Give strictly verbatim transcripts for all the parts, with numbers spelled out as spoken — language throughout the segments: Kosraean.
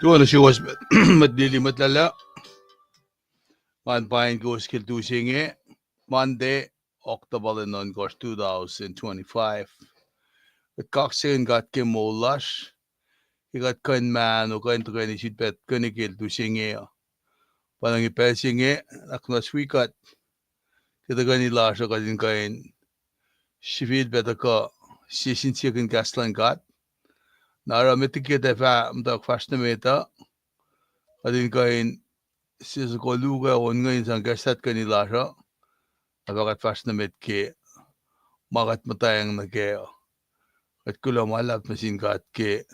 Sruoh nuh suwos met lili mwet lala. Ngan pain kowos ke lutu se inge, Monday, October lwen ohnkohsr, two thousand twenty-five. Kuht kaksakihn God ke moul lasr, ke kuht kuh in mahno, kuh in tuhkweni sifilpac kuh in ke lutu se inge uh. Pa inge pacl se inge, na kuht wi kuht ke tuhkweni lasr uh, kuht in kuh in sifilpac tuhkuh sie sin siyuck in kahs luhn God. Na oruh met liki kuht ac fah muhta fahsr nuh met uh, kuht in kuh in sie soko luo kuh on inge in sang kahs tuhkweni lasr uh, ac fah kuht fahsr nuh met ke ma kuht muhtwacng nuh kac uh. Kuht kuloh ma luhlahp nuh sin God ke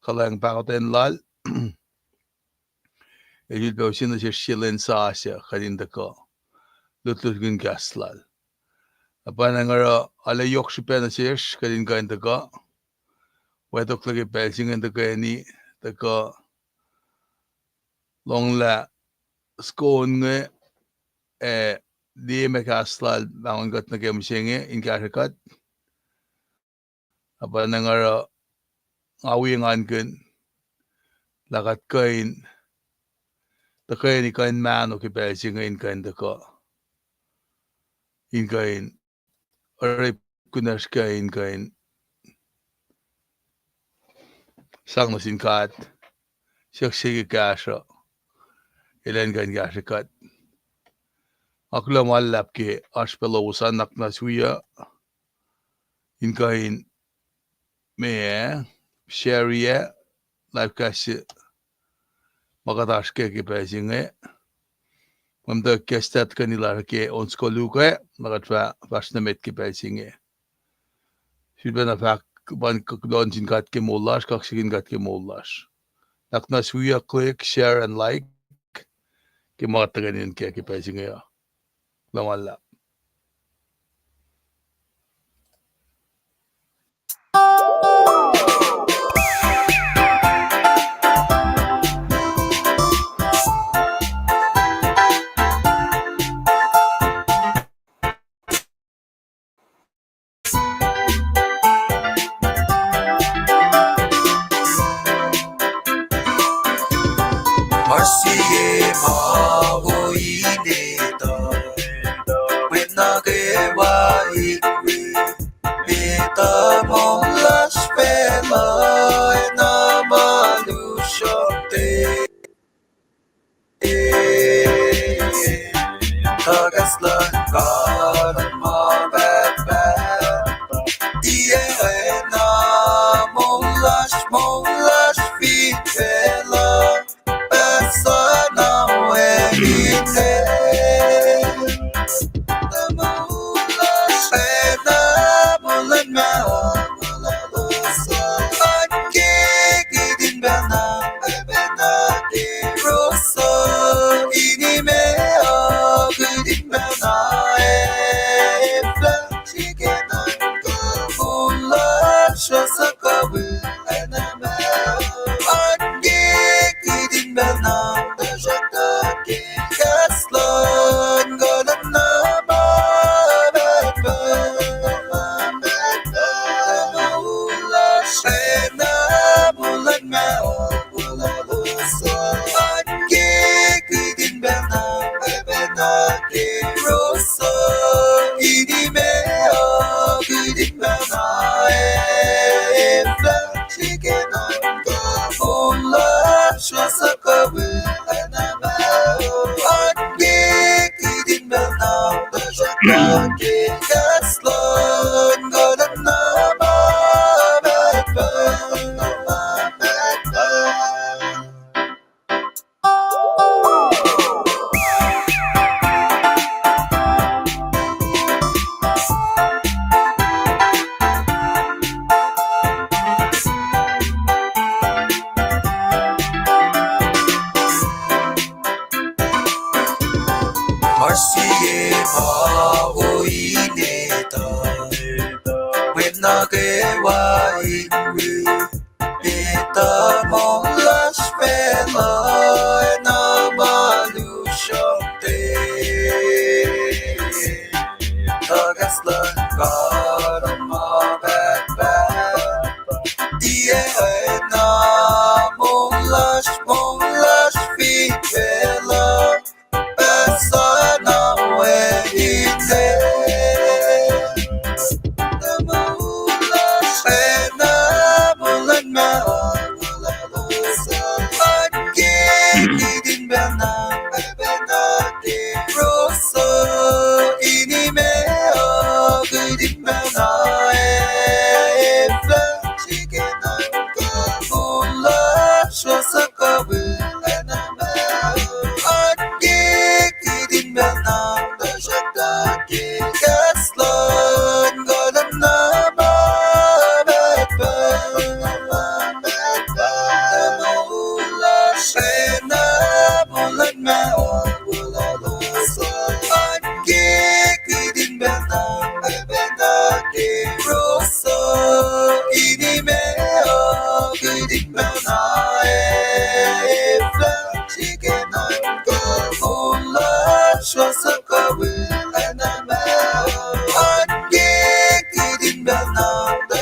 kuhlwacng pahkotwen lal, el sifilpac use nuh sesr sie lwen sasuc kuht in tuhkuh lutlutkihn kahs lal. Na pa nga oruh arlac yohk srihpac nuh sesr kuht in kuh in tuhkuh wetoklac ke pacl se inge in tuhkweni tuhkuh lohnglah soko on inge, ac liye ma kahs lal pahngon kuht nuh ke mihsenge in kahsrwe kuht. Na pa nga oruh, nga wi engankihn lah kuht kuh in tuhkweni kuh in mahno ke pacl se inge in kuh in tuhkuh, in kuh in orekmakihn oasr kuh in kuh in sang nuh sin God, siyuck se ke kahsruh, elan kuh in kahsrwe kuht. Nga kuloh ma luhlahp ke oasr pac lowos an, na kuht wi uh, in kuh in meac, share-i live cast se ma kuht oasr kac ke pacl se inge. Mwe muhtwacwacack kahs tuhkweni lasr ke on soko luo kac, na kuht fah fahsr nuh met ke pacl se inge. Sifilpac na fahk, pa kuloh nuh sin God ke moul lasr, kaksakihn God ke moul lasr. Na kuht wi uh, click, share and like ke ma kuht tuhkweni nuh kac ke pacl se inge uh. Kuloh ma luhlahp. Oasr sie ma wo in etuh, mwet nuh kwewa in wi, etuh moul lasr pacl uh ac na ma lusrohngte. Tuh kahs luhn God ma pahtpaht, tiac na moul lasr, moul lasr fin facluh, pahs na wacngihn. Tuh moul lasr ac na moul luhn ma, moul lalos uh, an ke kihtin pacna, pacna ke ros uh, in imac uh kihtin pacna, ac fah srihke nuhnkuh moul lasr uh suhkawihl ac na ma, an ke kihtin pacna, tuhsruhktuh ke kahs luhn God uh na ma pahtpaht, ma pahtpaht, moul lasr ac na moul luhn ma, moul lalos uh, an ke kihtin pacna, pacna ke ros uh, in imac uh kihtin pacna, ac fah srihke nuhnkuh moul lasr uh suhkawihl ac na ma, an ke kihtin pacna, tuhsruhktuh ke kahs luhn God uh na ma pahtpaht, ma pahtpaht. Oasr sie ma wo in etuh, mwet nuh kwewa in wi, etuh moul lasr pacl uh ac na ma lusrohngte. Tuh kahs luhn God uh ma pahtpaht, tiac na moul lasr,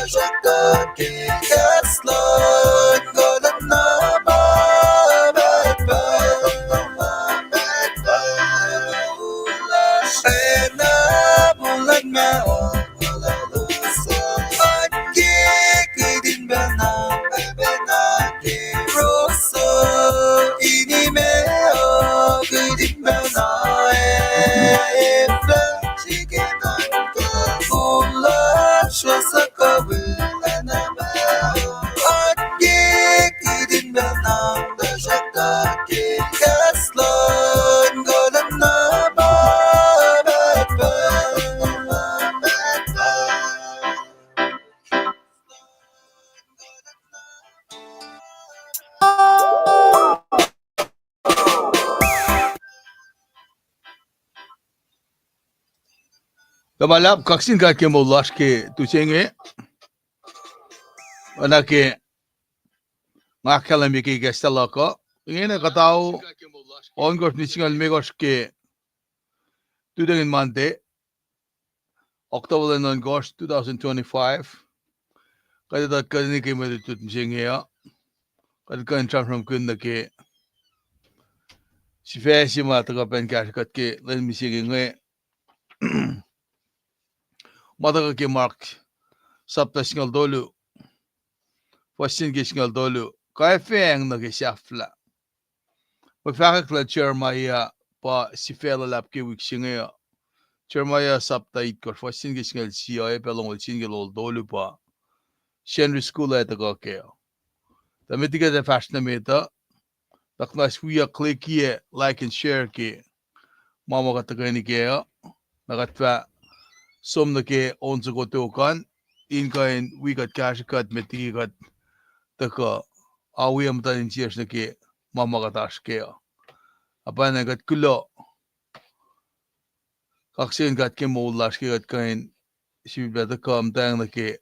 Tuhsruhktuh ke kahs luhn God uh na ma pahtpaht, ma pahtpaht. Lasr acna muh luhn ma ohlaclos uh, oan ke kihtin pacna, pacna ke rohs uh, in imac uh kihtin pacna ac fah srihke nuhnkuh. Moul lasr uh suhkawihl acna ma oan ke kihtin pacna, tuhsruhktuh ke kahs luhn God uh na ma pahtpaht, ma pahtpaht. Tuh ma luhlahp, kaksakihn God ke moul lasr ke tu se inge. Oacna ke nga ahkkahlwemye ke ikacslah luhk uh, ingena kuhtuh ohnkohsr nuh singucul limekohsr ke tuhtacngihn Monday, October lwen ohnkohsr, two thousand twenty-five. Kuht etuh kuht in ke mwe lutlut mihsenge uh, kuht kuh in sramsramkihn nuh ke sifac se ma tuhkuh pac in kahsrwe kuht ke lwen mihsenge inge. Ma tuhkuh ke Mark sapta singucul tolu, fuhs se nuh ke singucul tolu, kwacfweacng nuh ke sahflah. Mwe fahkwack lal Jeremiah pa sifac luhlahp ke wik se inge uh. Jeremiah sapta itkohsr, fuhs se nuh ke singucul sie, oacyacpac longoul sie nuh ke longoul tolu pa Sacnri School ah tuhkuh kac uh. Tuh met liki kuht ac fahsr nuh met uh, tuh kuht in wiyuck, click-i ac like and share ke ma ma kuht tuhkweni kac uh. Na kuht fah som nuh ke on soko tok an, in kuh in wi kuht, kahsrwe kuht met liki kuht tuhkuh, a wi muhtuhn insiyacsr nuh ke ma ma kuht oasr kac uh. Na pwacnwacng kuht kuloh, kaksakihn God ke moul lasr ke kuht kuh in sifilpac tuhkuh muhtweng nuh ke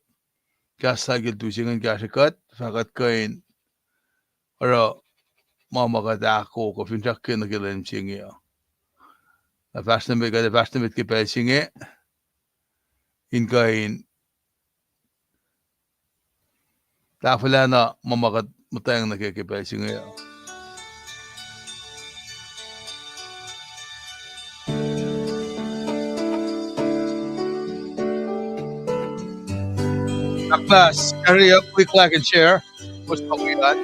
kahs lal ke tu se inge in kahsrwe kuht, fah kuht kuh in oruh ma ma kuht ahkoo kuh finsrak ke nuh ke lwen se inge uh. Na fahsr nuh met, kuht ac fahsr nuh met ke pacl se inge, in kuh in tahfwelah na ma ma kuht muhtweng nuh ke ke pacl se inge uh. Ahkmas, hurry up, click like and share. Post pa wi an.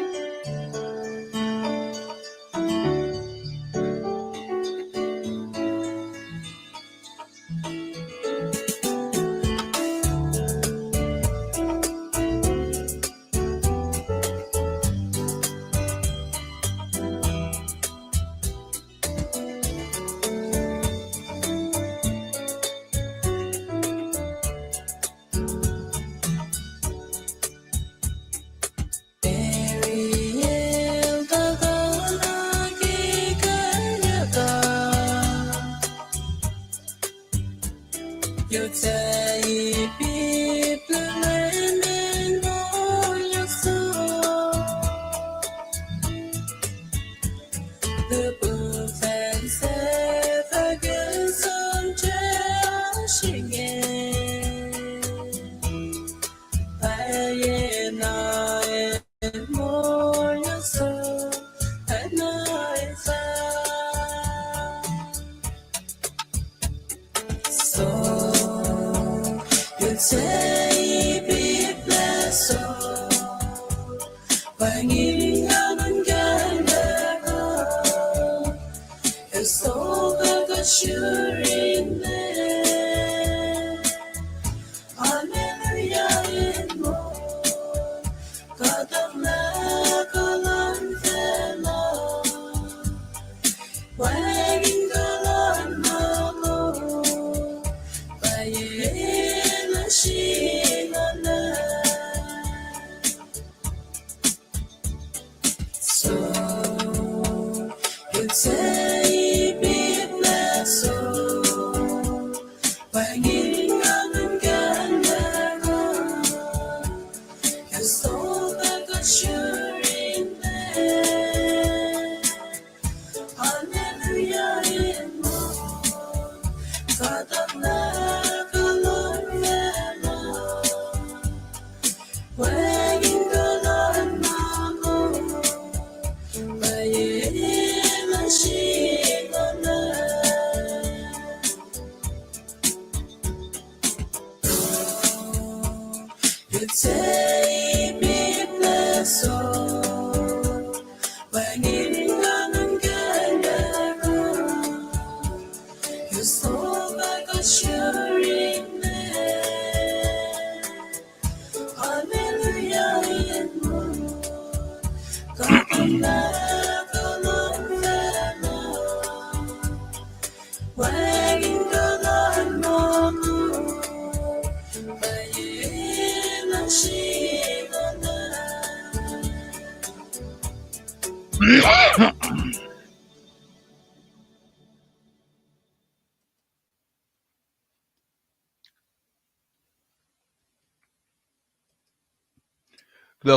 Kuloh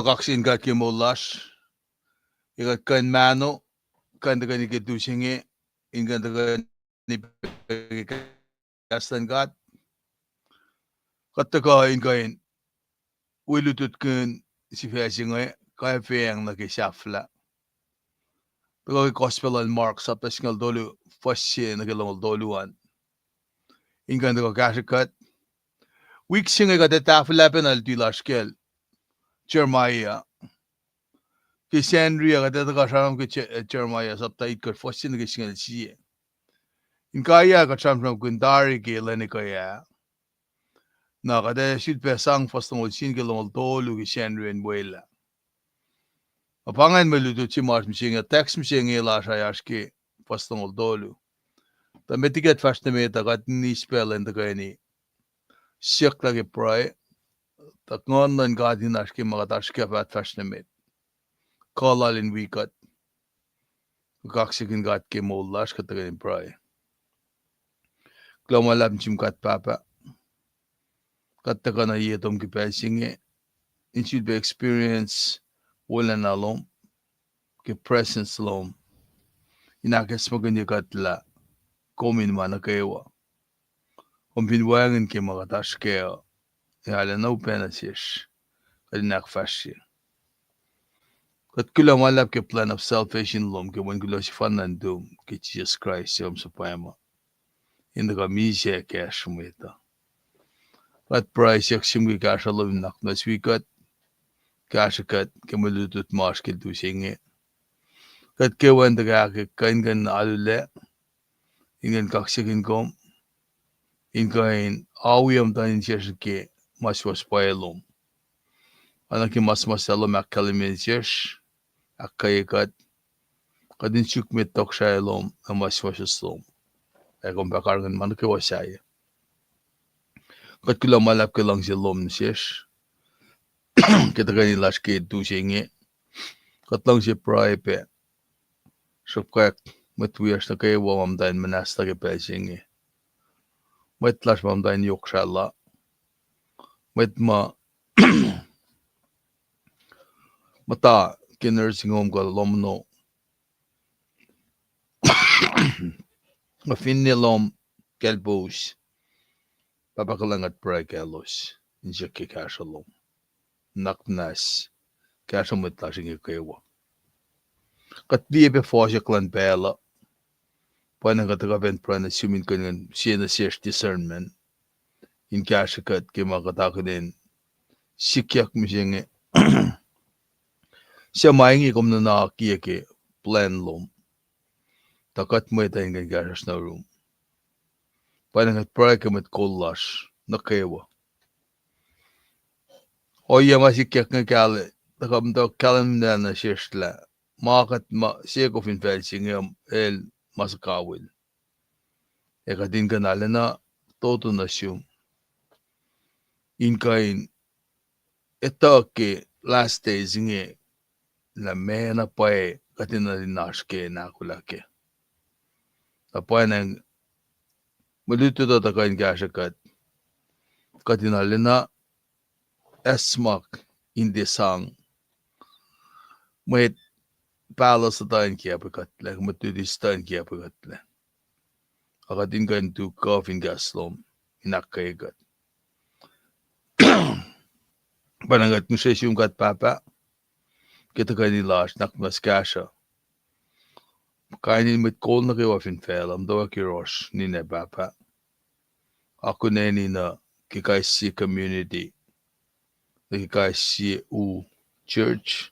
kaksakihn God ke moul lasr. Ac kuht kuh in mahno, kuh in tuhkweni ke tu se inge, in kuh in tuhkweni pac ke kahs luhn God. Kuht tuhkuh in kuh in wi lutlutkihn sifac se inge, kwacfeacng nuh ke sahflah. Tuhkuh ke Gospel lal Mark, sapta singucul tolu, fuhs se nuh ke longoul tolu an. In kuh in tuhkuh kahsrwe kuht. Wik se inge kuht ac tahfwelah pac na luti lasr kacl Jeremiah. Ke Sacnri ah kuht ac tuhkuh sramsram ke Je-, Jeremiah sapta itkohsr, fuhs se nuh ke singucul sie. Inkaiyacn kuht sramsramkihn tari ke lwen ekuh ah. Na kuht ac sulpac sang fuhs longoul sie nuh ke longoul tolu ke Sacnri in welah. Na pa ingacn mwe lutlut se ma oasr mihsenge, text mihsenge lasr ah oasr ke fuhs longoul tolu. Tuh met liki kuht fahsr nuh met uh, kuht in eis pacl in tuhkweni siyuck lah ke pruhe, tuh Nguhn luhn God in oasr ke ma kuht oasr ke fahsr nuh met. Kuh lal in wi kuht. Kaksakihn God ke moul lasr, kuht tuhkweni pruhe. Kuloh ma luhlahp nuh sum God Pahpah. Kuht tuhkuh nuh ye tom ke pacl se inge, in sulpac experience wolacna lom, ke presence lom, in ahkacsmakihnye kuht lah kom in ma nuh kwewa. Kom fin wacngihn ke ma kuht oasr kac uh, ac arulacna upac nuh sesr, kuht in ahkfahsrye. Kuht kuloh ma luhlahp ke plan of salvation lom, ke mwe kuloh sefanna nuhtum ke Jisus Kraist, Leum suc Pahpah ma, in tuhkuh misac kacsr mwet uh. Kuht pruhe siyuck sum ke kahsruh lom in nuhnak muhnahs wi kuht, kahsrwe kuht ke mwe lutlut ma oasr ke tu se inge. Kuht kwewa in tuhkahkwack kuh in kuh in alu lac, in kuh in kaksakihn kom, in kuh in awi muhtuhn insesr ke ma suwohs pwacye lom. Oacna ke ma suhmuhslah lom ahkkahlwemye insesr, ahkkweye kuht, kuht in suk met tohkohsrahi lom ac ma suwohswohs lom, ac kom fah karihngihn ma nuh kwewa sahyac. Kuht kuloh ma luhlahp ke luhngse lom nuh sesr, ke tuhkweni lasr ke tu se inge. Kuht luhngse pruhe pac, sruhkwack mwet wiyacsr nuh kwewa ma muhta in muhnahslah ke pacl se inge. Mwet lasr ma muhta in yohk srahlah. Mwet ma muhta ke nursing home kuh lohm ono, kuh finne lohm kaclpous, Pahpah kuhlwacng, kuht pruhe kaclos in siyuck ke kahsruh lom. Nuhnak muhnahs, kahsruh mwet lasr inge kwewa. Kuht liye pac fohsack luhn pacl uh. Pwacnwacng kuht tuhkuh pac in pruhe nuh sum in kuh in sie nuh sesr discernment in kahsrwe kuht ke ma kuht akihlen sikyak mihsenge. Suc ma inge kom nuhnak kiyac ke plwacn lom, tuh kuht mwet uh in kuh in kahsruhsr nuh yurum. Pwacnwacng kuht pruhe ke mwet kol lasr nuh kwewa. Ohiyac ma sikyak inge kahlwem, tuhkuh muhta kahlwem nuh sesr lah ma kuht ma se kom fin facl se inge, el ma suhkawihl. Ac kuht in kuh in arulacna toto nuh sum in kuh in etuh ke last days inge lah meac na pwacye kuht in arulacna oasr ke in ahkolah kac. Na pwacnwacng mwe lutlut uh tuhkuh in kahsrwe kuht, kuht in arulacna acsmak in tiac sang. Mwet pahluh suhtuh in kiacpwe kuhtlac, mwet luti suhtuh in kiacpwe kuhtlac. Ac kuht in kuh in tu kuh fin kahs lom in ahkkweye kuht. Pwacnwacng kuht ngihsre sum God Pahpah, ke tuhkweni lasr, nuhnak muhnahs, kahsruh kain in mwet kol nuh kwewa fin facl uh, muhtwacwacack yohrohsr ninac Pahpah. Akuneni nuh ke kais sie community, nuh ke kais sie u church,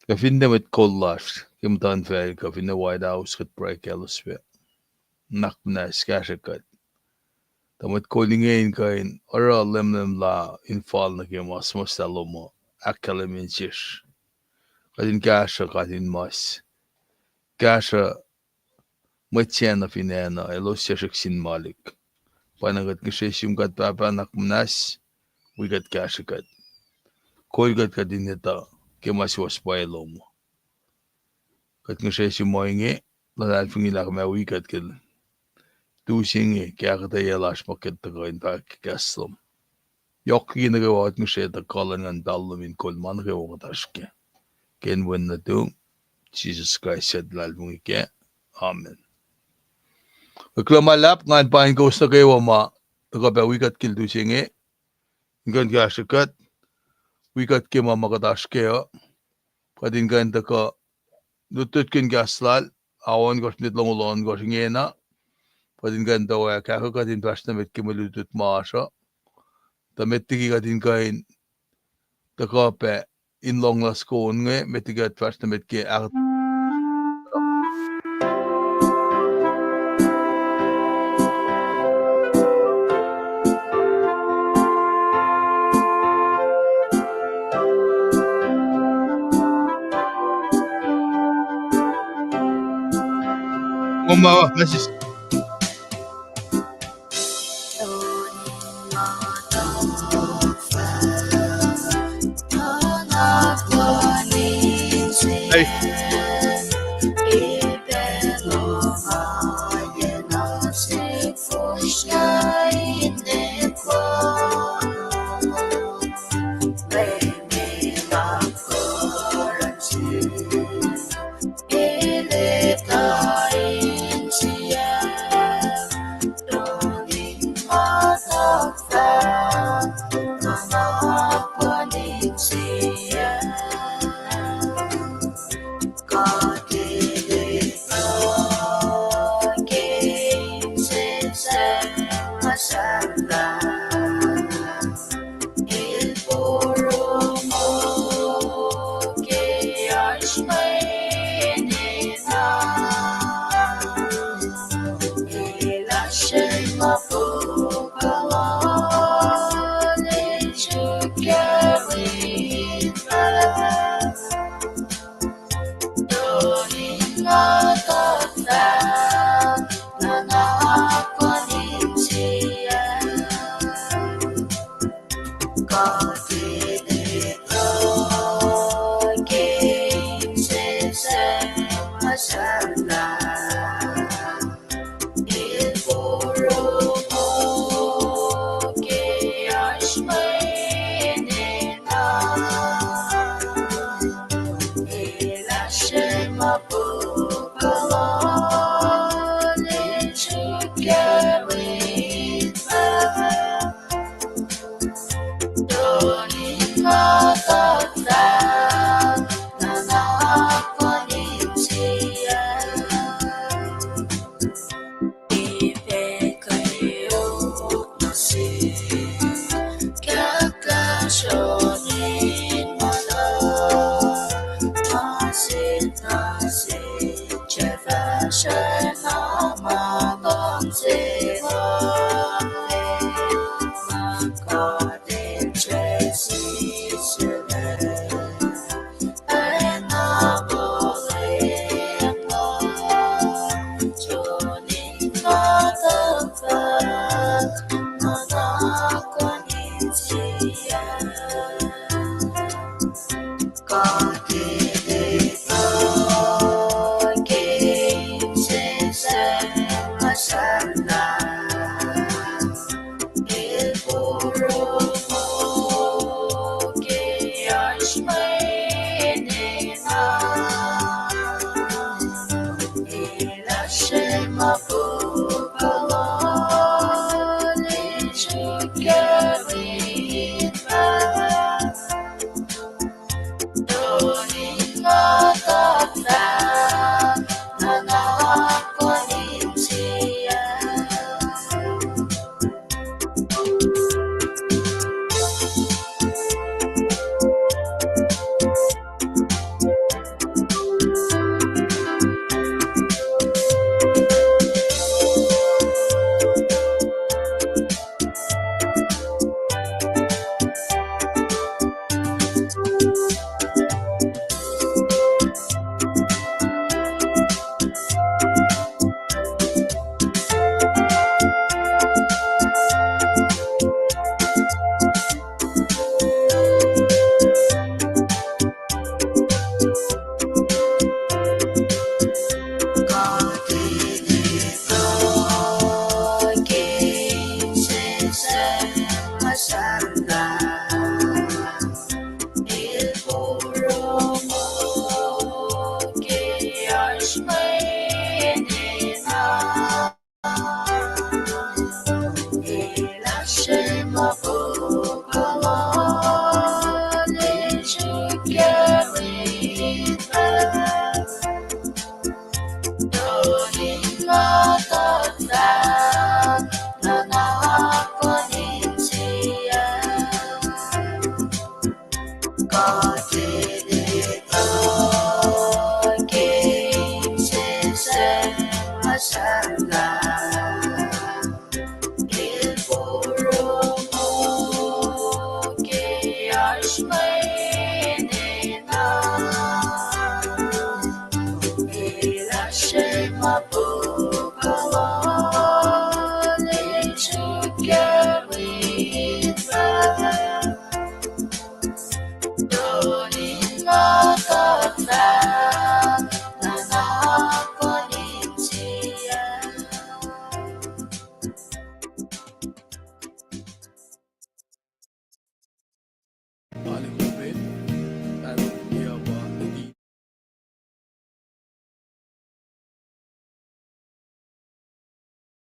kuh finne mwet kol lasr ke muhtuhnfacl kuh finne White House, kuht pruhe kaclos pac. Nuhnak muhnahs, kahsrwe kuht. Tuh mwet kol inge in kuh in oruh leumleum la in fal nuh ke ma suhmuhslah lom uh ahkkahlwemye nuh sesr. Kuht in kahsruh katinmas, kahsruh mwet sacna fin acn uh, elos suc srihk sin malik. Pwacnwacng kuht ngihsre sum God Pahpah, nuhnak muhnahs, wi kuht, kahsrwe kuht. Kol kuht, kuht in etuh ke ma suwohs pwacye lom uh. Kuht ngihsre se ma inge, luhlahlfongi lah kom ac wi kuht ke tu se inge ke ahkuhtweyac lasr ma kuht tuhkuh in fahk kahs lom. Yohk liki nuh kwewa kuht ngihsre tuh kuh luhn Nguhn pahol lom in kol ma nuh kwewa kuht oasr kac. Ke inen Wen nuhtum, Jisus Kraist, kuht luhlahlfongi kac. Amen. Kuloh ma luhlahp, ngan paing kowos nuh kwewa ma tuhkuh pac wi kuht ke tu se inge, in kuh in kahsruh kuht, wi kuht ke ma ma kuht oasr kac uh, kuht in kuh in tuhkuh lutlutkihn kahs lal, ao ohnkohsr, minit longoul ohnkohsr ingena, kuht in kuh in tuh wacngihn kuht in fahsr nuh met ke mwe lutlut ma oasr uh, tuh met liki kuht in kuh in tuhkuh pac in lohng lah soko on inge, met liki kuht fahsr nuh met ke ahk- Kom ma, ma sis- Hey.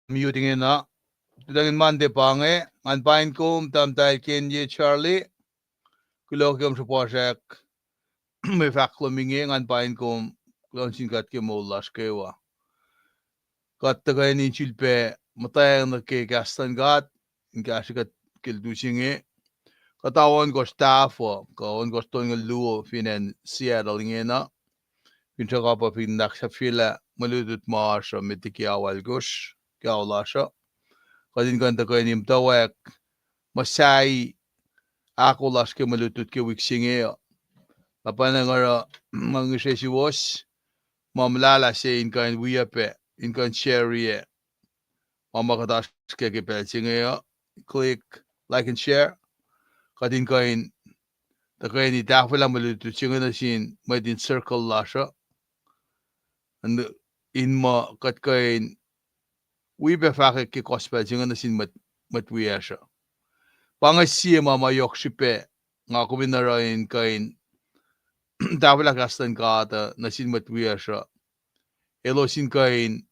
Mute ingena. Tuhtangin Monday pa inge, ngan paing kom, tahmtahel Kenye Charlie. Kuloh ke kom sruhpuhsrak mwe fahk lom inge, ngan paing kom, kuloh nuh sin God ke moul lasr kwewa. Kuht tuhkweni in sulpac muhtweng nuh ke kahs luhn God, in kahsre kuht ke lutu se inge. Kuht ohnkohsr tahfuh, kuh ohnkohsr tolngoul luo fin acn Seattle ingena. Finsrak uh pa fin ahksahfyelah mwe lutlut ma oasr uh met liki ao alkosr ke ao lasr uh. Kuht in kuh in tuhkweni muhtwacwacack muhsahi ahkolah lasr ke mwe lutlut ke wik se inge uh. Na pwacnwacng oruh nga ngihsre suwos ma muhlahlah se in kuh in wi pac, in kuh in share-i ma ma kuht oasr kac ke pacl se inge uh. Click like and share. Kuht in kuh in tuhkweni tahfwelah mwe lutlut se inge nuh sin mwet in circle lasr uh, in muh kuht kuh in wi pac fahkwack ke gospel se inge nuh sin mwet, mwet wiyacsr uh. Pa inge sie ma ma yohk srihpac nga kom in oruh in kuh in tahfwelah kahs luhn God uh nuh sin mwet wiyacsr uh, elos in kuh in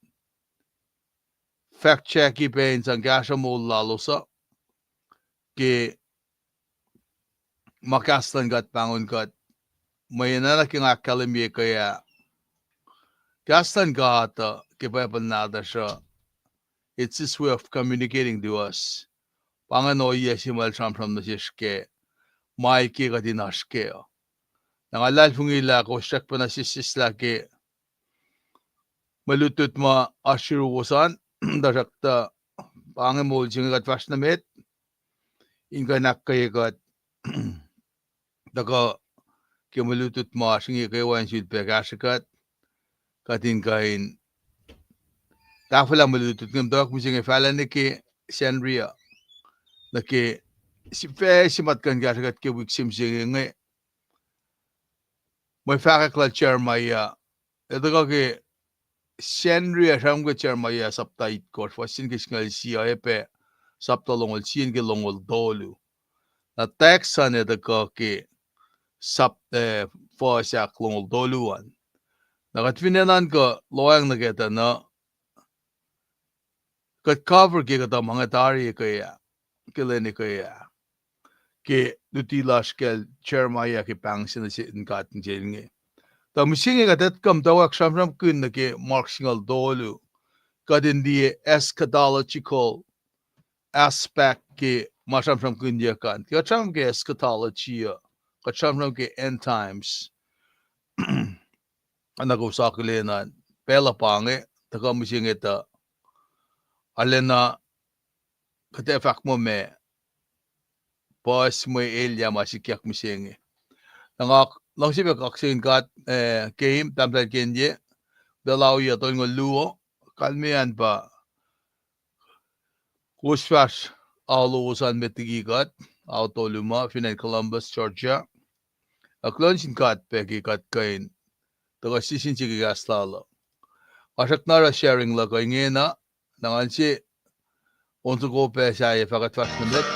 fact check-i pac in sang kahsruh moul lalos uh ke ma kahs luhn God pahngon kuht. Mweyen oacna ke nga ahkkahlwemye ke ah, kahs luhn God uh ke Bible nahtuhsr uh, it's his way of communicating to us. Pa ingacn ohiyac se ma el sramsram nuh sesr ke ma el ke kuht in oasr kac uh. Na nga luhlahlfongi lah kowos srackpacna sesseslah ke mwe lutlut ma oasr yuruwos an, tuhsruhktuh pa inge moul se inge kuht fahsr nuh met in kuh in ahkkweye kuht tuhkuh ke mwe lutlut ma oasr inge kwewa in sulpac kahsre kuht, kuht in kuh in tahfwelah mwe lutlut inge. Muhtwacwacack mihsenge fahla nuh ke Sacnri uh, nuh ke sifac se ma kuh in kahsre kuht ke wik se mihsenge inge. Mwe fahkwack lal Jeremiah, el tuhkuh ke Sacnri uh, sramsram ke Jeremiah sapta itkohsr, fuhs se ke singucul sie, oacyacpac sapta longoul sie nuh ke longoul tolu. Na text an el tuhkuh ke sap, eh, fuhs ahklongoul tolu an. Na kuht fin enenuh in kuh lohacng nuh kac tuh na kuht cover ke kuhtuh ma inge tari ke ah, ke lwen ke ah, ke luti lasr kacl Jeremiah ke pahng se nuh sin God in sel inge. Tuh mihsenge kuht etuh muhtwacwacack sramsramkihn nuh ke Mark singucul tolu, kuht in liye eschatological aspect ke ma sramsramkihnyuck an. Ke kuht sramsram ke eschatology uh, kuht sramsram ke end times. Oacna kowos akihlen an, pacl uh pa inge, tuhkuh mihsenge tuh arulacna kuht ac fahk muh ma puhs mwe elyah ma sikyak mihsenge. Na nga luhngse pac kaksakihn God, eh, Kame, tahmtahel Kenye, pacl ao yac tolngoul luo, kalmeyac an pa kowos fahsr ao lowos an met liki kuht, ao tolu ma fin acn Columbus, Georgia. Ac kuloh nuh sin God pac ke kuht kuh in tuhkuh sisine ke kahs lal uh. Nga srackna oruh sharing luhk uh ingena, na ngan se on soko pac sahyac fah kuht fahsr nuh met.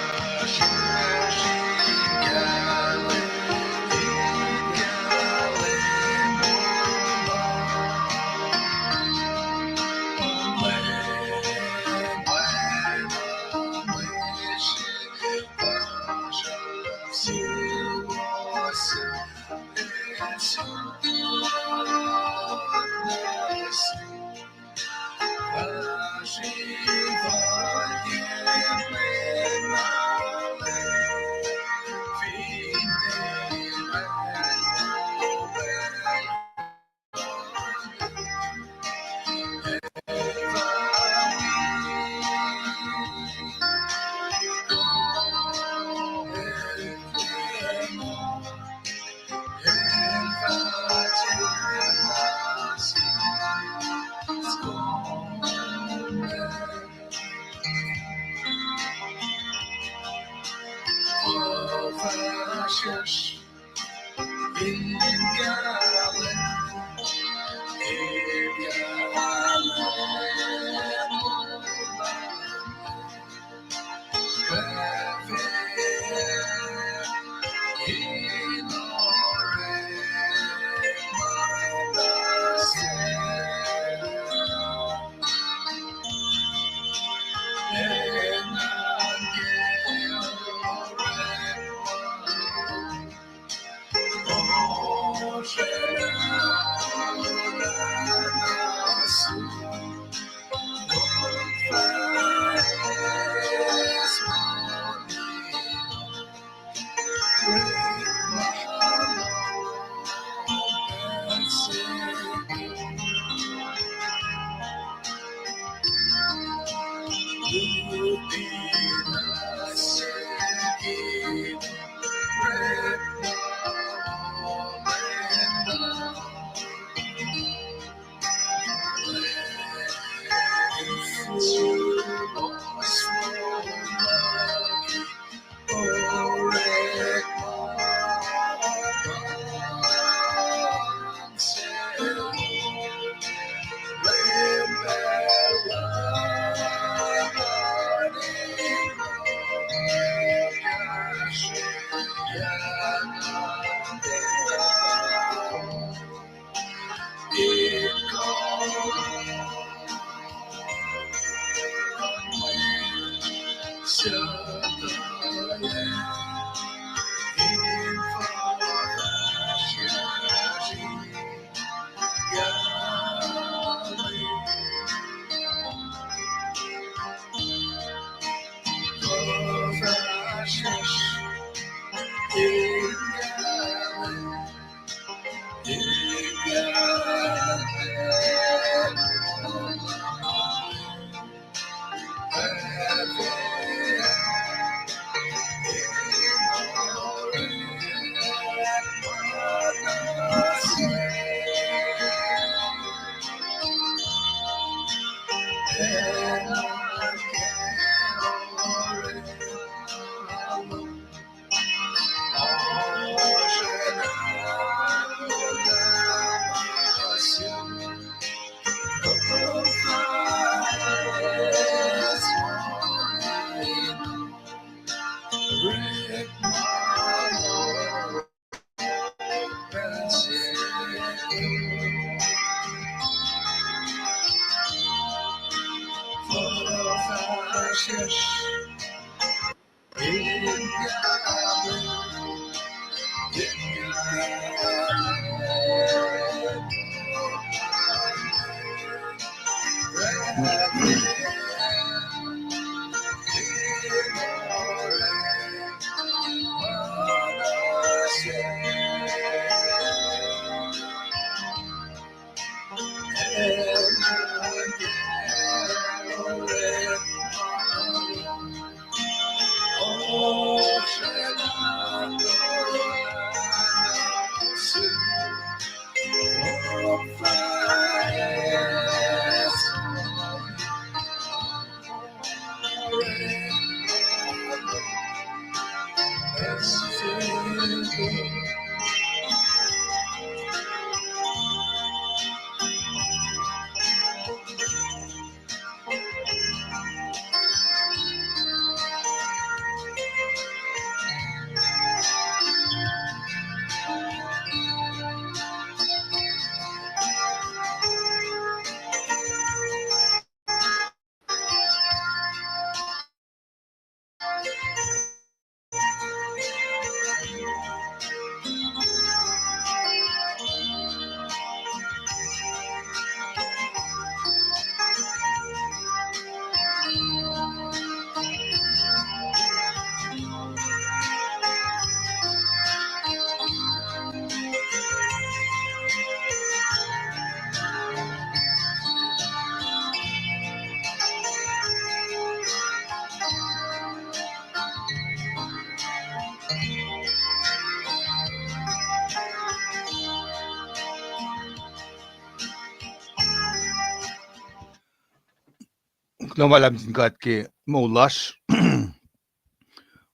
Kuloh ma luhlahp sin God ke moul lasr.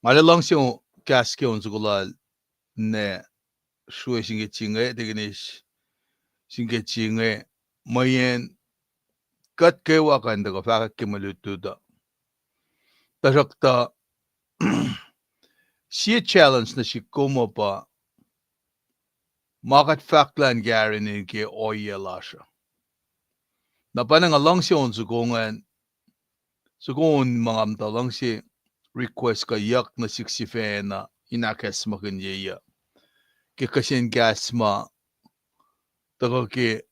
Nga luhngse kahs ke on soko lal na srue sin ke singe, tikinis sin ke singe, mweyen kuht kwewa kuh in tuhkuh fahkwack ke mwe lutlut uh. Tuhsruhktuh, sie challenge nuh sihk kom uh pa, ma kuht fahk lah in kahreni ke ohiyac lasr uh. Na pa nga luhngse on soko ingacn, soko on ma nga muhta luhngse request kuh yuck nuh sihk sifacna in ahkacsmakihnyeyuc ke kihsen kahs ma tuhkuh ke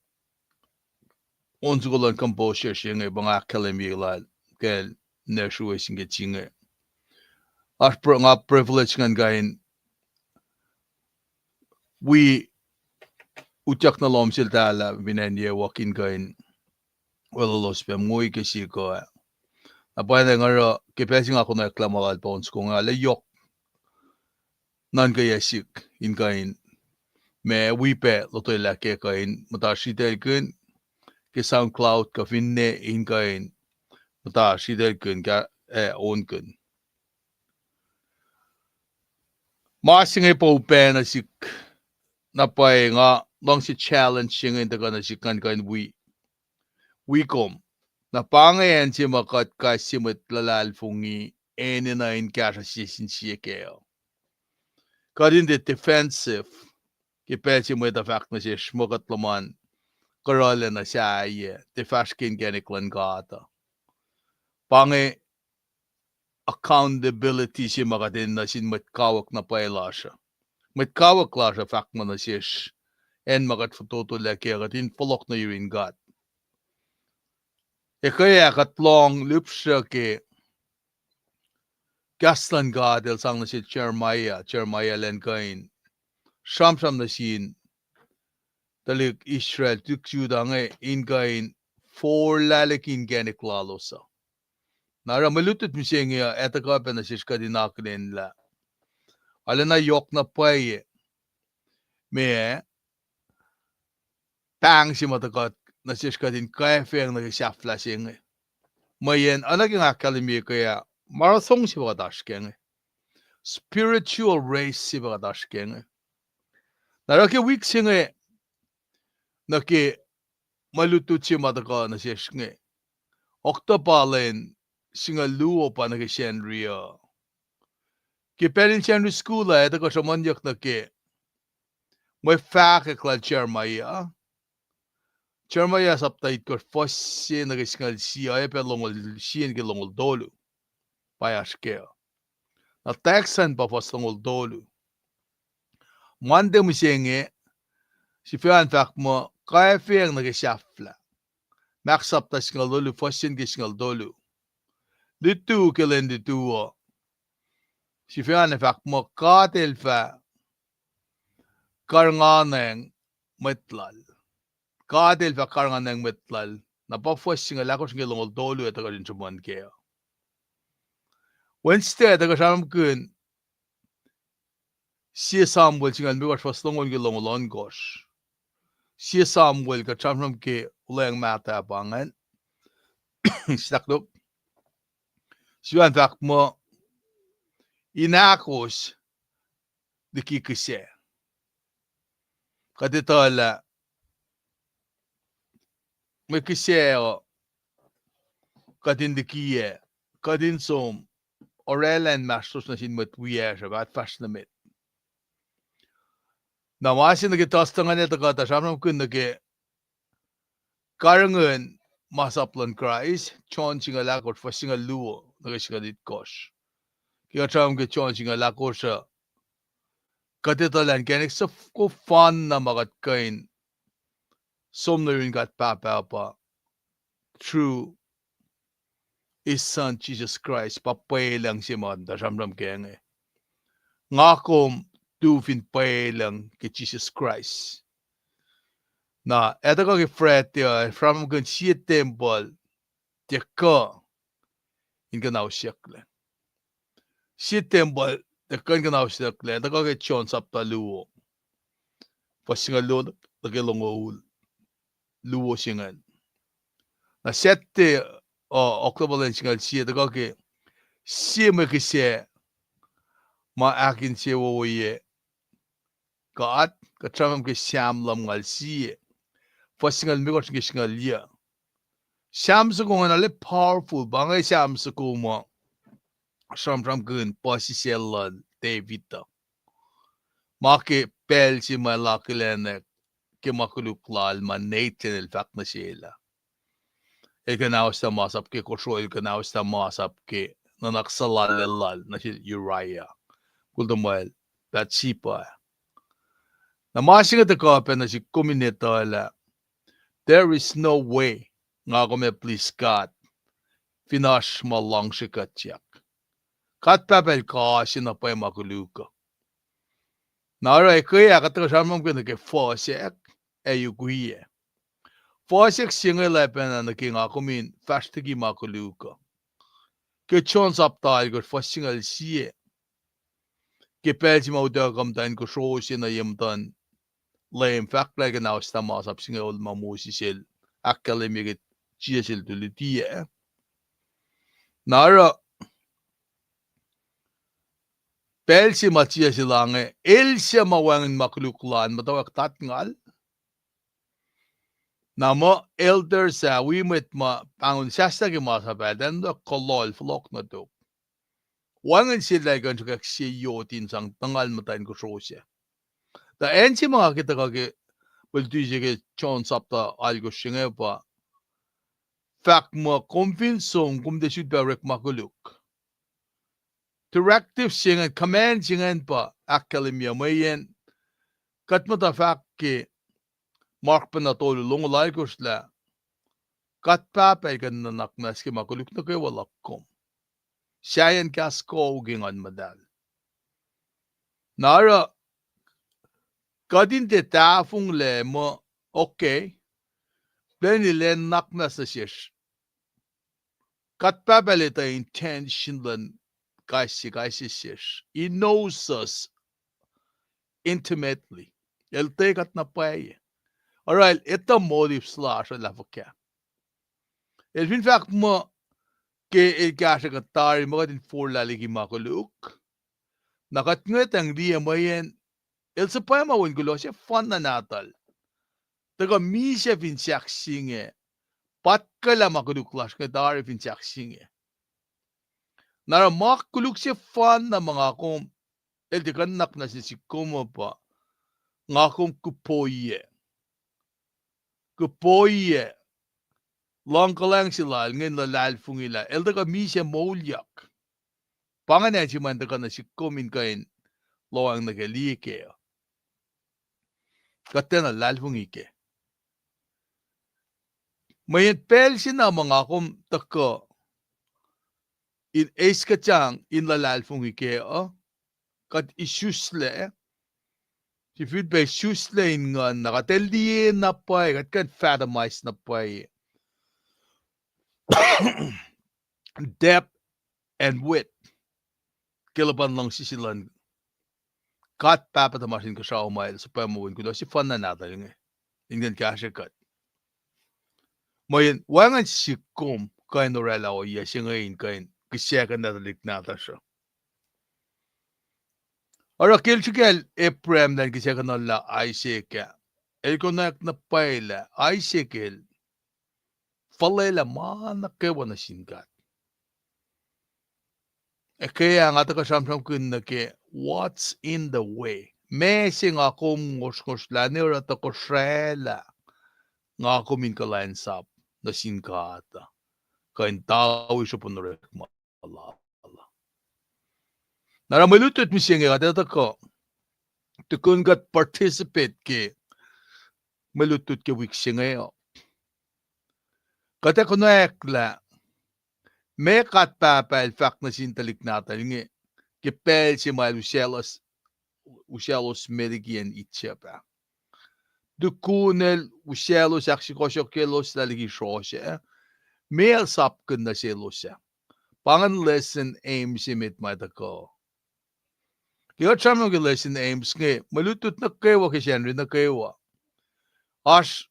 on soko luhn composure se inge pa nga ahkkahlwemye lal kacl na srue sin ke singe. Oasr pr-, nga privilege ngan kuh in wi utyak nuh lohm sel Tala fin acn yewuck in kuh in weluhlos pac mwe ke sihk uh. Na pwacye nga oruh ke pacl se nga konwacack lah ma lal pa on soko inge arlac yohk nuhnkweyuck sihk in kuh in ma wi pac lotwelah ke kuh in muhta sritaclkihn ke SoundCloud kuh finne in kuh in muhta sritaclkihn ke, eh, onkihn. Ma se inge pa upac nuh sihk, na pwacye nga luhngse challenge se inge in tuhkuh nuh sihk ngan kuh in wi, wi kom. Na pa inge acn se ma kuht kais sie mwet luhlahlfongi enenuh in kahsruh sie sin sie kac uh. Kuht in tiac defensive ke pacl se mwet uh fahk nuh sesr muh kuht luhman kuhruhlac nuh sahyac, tiac fahsr ke inkacnek luhn God uh. Pa inge accountability se ma kuht enenuh sin mwet kawuck na pwacye lasr uh. Mwet kawuck lasr uh fahk ma nuh sesr, acn ma kuht fototolac kac uh, kuht in fohlohk nuh yurin God. Ekuh ah kuht lohng lihpsruh ke kahs luhn God el sang nuh sel Jeremiah, Jeremiah el an kuh in sramsram nuh sin tuhlihk Israel, tuhlihk Judah inge in kuh in forlah liki inkacnek lalos uh. Na oruh mwe lutlut mihsenge uh ac tuhkuh pac nuh sesr kuht in akihlen lah arulacna yohk na pwacye ma pahng se ma tuhkuh nuh sesr kuht in kwacfweacng nuh ke sahflah se inge. Mweyen oacna ke nga ahkkahlwemye ke ah, ma oruh song se pa kuht oasr kac inge. Spiritual race se pa kuht oasr kac inge. Na oruh ke wik se inge, nuh ke mwe lutlut se ma tuhkuh nuh sesr inge, October lwen singucul luo pa nuh ke Sacnri uh. Ke pacl in Sacnri school ah ac tuhkuh sruhmuhnyuck nuh ke mwe fahkwack lal Jeremiah. Jeremiah sapta itkohsr fuhs se nuh ke singucul sie, oacyacpac longoul sie nuh ke longoul tolu. Pa oasr kac. Na text an pa fuhs longoul tolu. Monday mihsenge, sifac an fahk muh kwacfweacng nuh ke sahflah. Mark sapta singucul tolu fuhs se nuh ke singucul tolu. Lutu ke lwen lutu uh, sifac an fahk muh God El fah karihngihnyacng mwet Lal. God El fah karihngihnyacng mwet Lal. Na pa fuhs singucul ahkosr nuh ke longoul tolu ac tuhkuh in sruhmuhn kac uh. Wednesday ac tuhkuh sramsramkihn sie Samuel singucul limekohsr fuhs longoul nuh ke longoul ohnkohsr. Sie Samuel kuht sramsram ke olweacng mahtuh pa ingacn. Staknok. Sifac an fahk muh in ahkos liki kihsac. Kuht etuh lah mwe kihsac uh kuht in likiyac, kuht in som orwaclah inmahsrlosr nuh sin mwet wiyacsr uh, fah fahsr nuh met. Na ma se nuh ke Thursday ingacn ac tuhkuh tuh sramsramkihn nuh ke karihngihn masap luhn Kraist, John singucul ahkosr fuhs singucul luo nuh ke singucul itkohsr. Ke kuht sramsram ke John singucul ahkosr uh, kuht etuh lah inkacnek soko fanna ma kuht kuh in som nuh yurin God Pahpah pa through His Son Jesus Christ, pa pwelucng se ma kuht tuh sramsram kac inge. Nga kom tu fin pwelucng ke Jisus Kraist. Na ac tuhkuh ke Friday uh, sramsramkihn sie tempuhl tiac kuh in kuhnausyucklac. Sie tempuhl tiac kuh in kuhnausyucklac, ac tuhkuh ke John sapta luo, fuhs singucul luo nuh ke longoul luo se ingacn. Na Saturday, uh, October lwen singucul sie, tuhkuh ke sie mwe kihsac ma ahkinsewowoye God, kuht sramsram ke Sam lumngaul sie, fuhs singucul limekohsr nuh ke singucul yuc. Sam soko ingacn arlac powerful, pa inge Sam soko ma sramsramkihn puhsisacl lal David uh, ma ke pacl se ma el akihlenak ke ma koluk lal ma Nathan el fahk nuh sel ah. El kuhnahoslah masap ke kosro, el kuhnahoslah masap ke nuhnak suhlallacl lal nuh sel Uriah, kol tuhmwacl Bathsheba. Na ma se inge tuhkuh pac nuh sik kom in etuh lah there is no way nga kom ac please God fin oasr ma luhngse kuhtyak. God Pahpah El kuh se na pwacye ma koluk uh. Na oruh ekuh ah kuht tuhkuh sramsramkihn nuh ke fuhsack ac ukwiyac. Fuhsack se inge lah pacna nuh ke nga kom in fahsr liki ma koluk uh. Ke John sapta alkosr fuhs singucul sie, ke pacl se ma utuckuh muhtwacn kosro se nuh ye muhtuhn Leum, fahk lah el kuhnahoslah masap singucul ma Moses el ahkkahlwemye ke Jisus el tuh luti ah. Na oruh pacl se ma Jisus el inge, el se ma wacngihn ma koluk lal muhtwacwacack tuhlihk ngal. Na muh elders ah, wi mwet ma pahngon sahslah ke ma sap ah, eltahl kuh loal fohlohk nuh tok. Wacngihn sel lah el kuh in sruhkwack sie yot in sang tuhngal muhtwacn kosro sac. Tuh acn se ma nga ke tuhkuh ke mwe luti se ke John sapta alkosr se inge pa fahk muh kom fin som, kom tiac sulpac orek ma koluk. Directive se ingacn, command se ingacn pa ahkkahlwemye mweyen kuht muhta fahk ke Mark pacna tolu longoul alkosr lah God Pahpah el kuh in nuhnak muhnahs ke ma koluk nuh kwewa luhk kom, sahyacn kahs kuh ke Nguhn Muhtahl. Na oruh kuht in tiac tahfonglac muh, okay, plwacn el ac nuhnak muhnahs nuh sesr. God Pahpah el etuh intention luhn kais sie kais sie sesr. He knows us intimately. El tiac kuht na pwacye. Oruh el etuh motives lasr uh lah fuhkah. El fin fahk muh ke el kahsrwe kuht tari muh kuht in forlah liki ma koluk, na kuht ngwetacng liye mweyen el suhpwacma wen kuloh sefanna nahtuhl. Tuhkuh misac fin sahk se inge, patkahlah ma koluk lasr inge tari fin sahk se inge. Na oruh ma koluk sefanna ma nga kom, el tiac kuh in nuhnak muhnahs nuh sik kom uh pa nga kom kuh poiyac. Kuh poiyac. Luhngkuhlwacng se lal ingacn luhlahlfongi lah el tuhkuh misac moulyak. Pa ingacn acn se ma el tuhkuh nuh sik kom in kuh in lohacng nuh ke liye kac uh. Kuht tiacna luhlahlfongi kac. Mweyen pacl se na ma nga kom tuhkuh in eis kuhtang in luhlahlfongi kac uh, kuht isuslac, sifilpac isuslac in nguhn, na kuht ac liye na pwacye, kuht kuh in fathomais na pwacye depth and width ke luhpan luhngse se luhn God Pahpah tuhmasr Inkuhsrao ma el suhpwacma wen kuloh sefanna nahtuhl inge in kuh in kahsrwe kuht. Mweyen wacngihn sik kom kuh in oraclah ohiyac se inge in kuh in kihsackuhnlah tuhlihk nahtuhsr uh. Oruh ke el srihkacl Abraham lah in kihsackuhnlah Isaac ah, el konwacack na pwacye lah Isaac el fuhlwelah ma nuh kwewa nuh sin God. Ac ke nga tuhkuh sramsramkihn nuh ke what's in the way. Meac se nga kom ngosrngosrlah ne oruh tohkohsralah nga kom in kuhlwacnsap nuh sin God uh, kuh in tawi sruhpuhn orekma lal uh. Na oruh mwe lutlut mihsenge kuht etuh kuh, tukun kuht participate ke mwe lutlut ke wik se inge uh, kuht ac konwacack lah meac God Pahpah el fahk nuh sin tuhlihk nahtuhl inge ke pacl se ma el usaclos, usaclos met liki acn Egypt ah. Tukun el usaclos, ahksukohsohkyeloslah liki srohs ah, meac el sapkihn nuh selos ah. Pa ingacn lesson aims se met ma tuhkuh. Ke kuht sramsram ke lesson aims inge, mwe lutlut nuh kwewa ke Sacnri nuh kwewa, oasr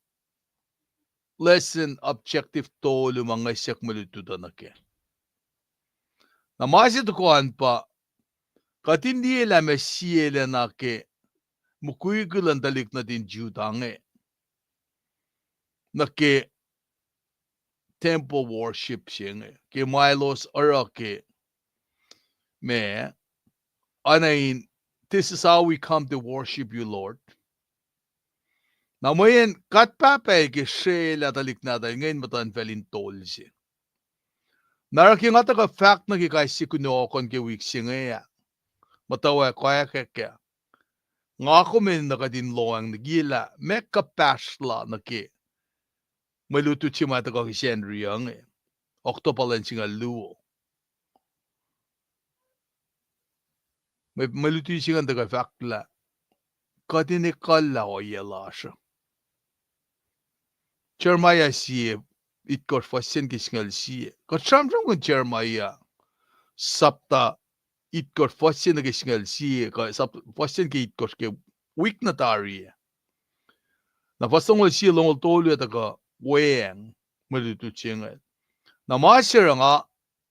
lesson objective tolu ma ngihsyak mwe lutlut uh nuh kac. Na ma se tohkoh an pa, kuht in liye lah meac sie lacna ke mukwikwi luhn tuhlihk nuhtin Judah inge nuh ke temple worship se inge, ke ma elos oruh ke ma, oacna in, this is how we come to worship you, Lord. Na mweyen kuht pahpah ke srwaclah tuhlihk nahtuhl inge in muhtuhnfacl in tol se. Na oruh ke nga tuhkuh fahk nuh ke kais sie kunohkohn ke wik se inge ah, muhtwacwacack ah, nga kom enenuh kuht in lohacng nuh ke lah meac kuhpahsrlah nuh ke mwe lutlut se ma tuhkuh ke Sacnri uh inge, October lwen singucul luo. Mwe, mwe lutlut se inge tuhkuh fahk lah kuht in ekuhllah ohiyac lasr uh. Jeremiah sie, itkohsr, fuhs se nuh ke singucul sie. Kuht sramsramkihn Jeremiah sapta itkohsr, fuhs se nuh ke singucul sie, kuh sap-, fuhs se nuh ke itkohsr ke wik na tari ah. Na fuhs longoul sie, longoul tolu ah tuhkuh weacng mwe lutlut se inge. Na ma se oruh nga,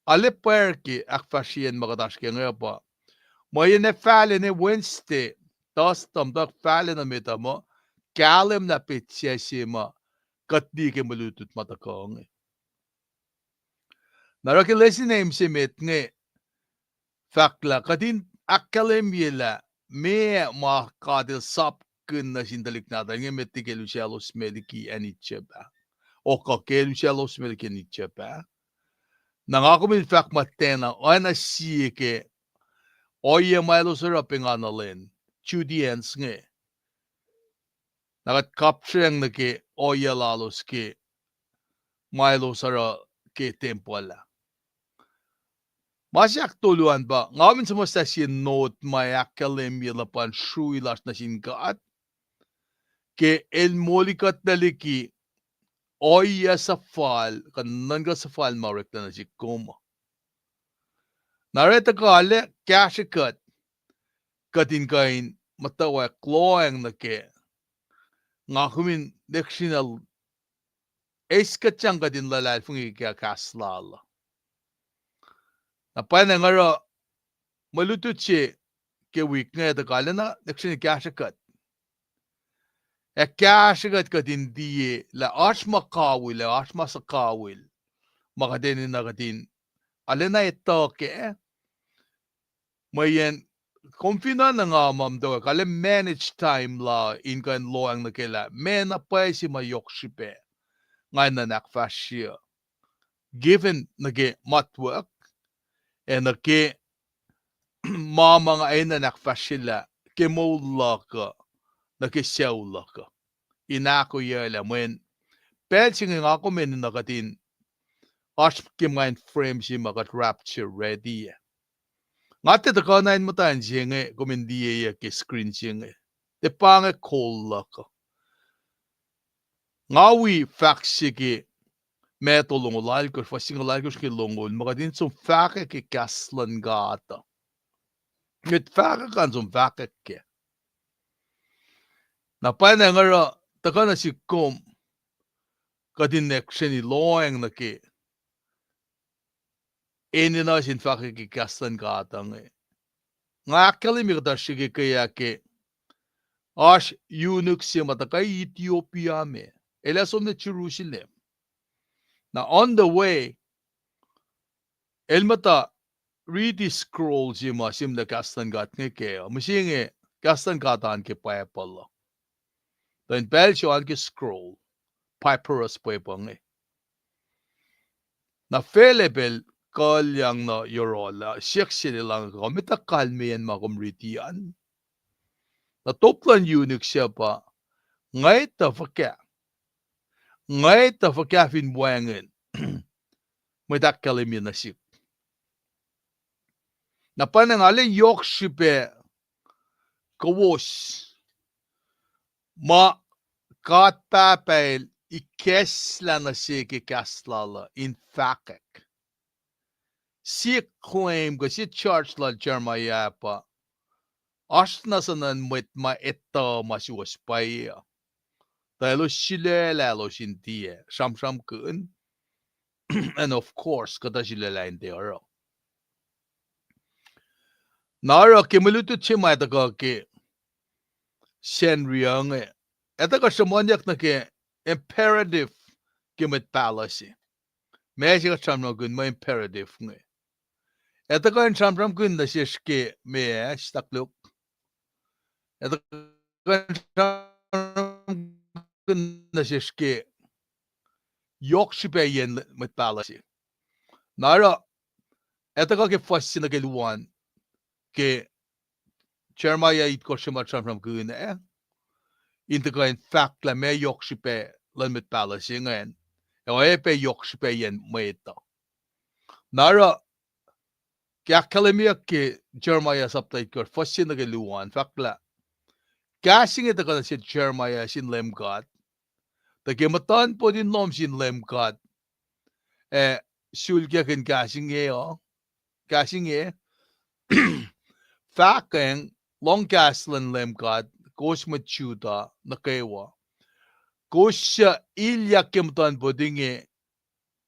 arlac pwacr ke ahkfahsryeyacn ma kuht oasr ke inge pa, mweyen ac fahlac ne Wednesday, Thursday, tuh fahlac nuh met uh muh, kahlwem lah petsac se ma kuht liye ke mwe lutlut ma tuhkuh inge. Na oruh ke lesin se met inge, fahk lah kuht in ahkkahlwemye lah meac ma God El sapkihn nuh sin tuhlihk nahtuhl inge met liki el usaclos me liki acn Egypt ah. O kuh ke el usaclos me liki acn Egypt ah. Na nga kom in fahk muhtwacta oacna sie ke ohiyac ma elos oruh pengana lwen, Judeans inge. Na kuht kapsreng nuh ke ohiyac lalos ke ma elos oruh ke tempuhl ah. Ma se ahktolu an pa, nga kom in suhmuhslah sie note ma ahkkahlwemye luhpan srui lasr nuh sin God ke el moli kuhtlac liki ohiyac suhfal, kuh nuhnkuh suhfal ma oreklac nuh sihk kom. Na oruh tuhkuh arlac kahsrwe kuht, kuht in kuh in muhtwacwacack lohacng nuh ke, nga kom in lihksreni eis kuht sang kuht in luhlahlfongi ke kahs lal uh. Na pwacnwacng oruh mwe lutlut se ke wik inge tuhkuh arlacna lihksreni kahsrwe kuht. Ac kahsrwe kuht kuht in liye lah oasr ma kawihl, ac oasr ma suhkawihl ma kuht enenuh kuht in arlacna etuh kac. Mweyen kom fin oacna nga ma muhtwacwacack arlac manage time la in kuh in lohacng nuh ke lah meac na pwacye se ma yohk srihpac nga enenuh in ahkfahsrye, given nuh ke matwek, ac nuh ke ma ma nga enenuh in ahkfahsryelah ke moul luhk uh, nuh ke sucu luhk uh, in ahkoeyac lah mweyen pacl se inge nga kom enenuh kuht in oasr ke ma in frame se ma kuht rapture ready ah. Nga tiac tuhkuh na in muhtwacn se inge kom in liyeyuck ke screen se inge. Tiac pa inge kol luhk uh. Nga wi fahk se ke Matthew longoul alkosr, fuhs singucul alkosr ke longoul, ma kuht in som fahkwack ke kahs luhn God uh. Kuht fahkwack an som fahkwack kac. Na pwacnwacng oruh tuhkuh nuh sihk kom, kuht in lihksreni lohacng nuh ke enenuh sin fahkwack ke kahs luhn God uh inge. Nga ahkkahlwemye kuhtuh srihke ke ah ke oasr eunuch se ma tuhkuh Ethiopia me, el ac som nuh Jerusalem. Na on the way, el muhta riti scroll se ma sihmlac kahs luhn God inge kac uh. Mihsenge kahs luhn God an ke Bible uh. Tuh in pacl se oan ke scroll, papyrus pwepuh inge. Na facluh pacl kuhlyang nuh yohrohl ah, siyuck sel elan, kuh met kalmeyacn ma kom riti an? Na top luhn eunuch sac pa, ngwet uh fuhkah, ngwet uh fuhkah fin wacngihn mwet ahkkahlwemye nuh sihk? Na pwacnwacng arlac yohk srihpac kowos ma God Pahpah El ikacslah nuh se ke kahs lal uh in fahkwack. Sie claim kuh sie charge lal Jeremiah pa, oasr na suhnuhn mwet ma etuh ma suwohs pwacye uh, tuh elos sulaclah elos in tiac sramsramkihn. And of course kuhtuh sulaclah in tiac oruh. Na oruh ke mwe lutlut se ma tuhkuh ke Sacnri uh inge. Etuh kuh sruhmuhnyuck nuh ke imperative ke mwet pahluh se. Ma se kuht sramsramkihn mwe imperative inge. Etuh kuh in sramsramkihn nuh sesr ke meac, stakluhk. Etuh kuh in sramsramkihn nuh sesr ke yohk srihpac yen mwet pahluh se. Na oruh, etuh kuh ke fuhs se nuh ke luo an, ke Jeremiah itkohsr se ma sramsramkihn ah, in tuhkuh in fahk lah meac yohk srihpac luhn mwet pahluh se ingacn, ac oacyacpac yohk srihpac yen mwet uh. Na oruh, ke ahkkahlwemyeyuck ke Jeremiah sapta itkohsr, fuhs se nuh ke luo an, fahk lah, kahs inge tuhkuh nuh sel Jeremiah sin Leum God, tuh ke muhtuhnpot in lohm sin Leum God, ac sulkakihn kahs inge uh, kahs inge, fahkwacng, lohng kahs luhn Leum God, kowos mwet Judah nuh kwewa, kowos suc ilyak ke muhtuhnpot inge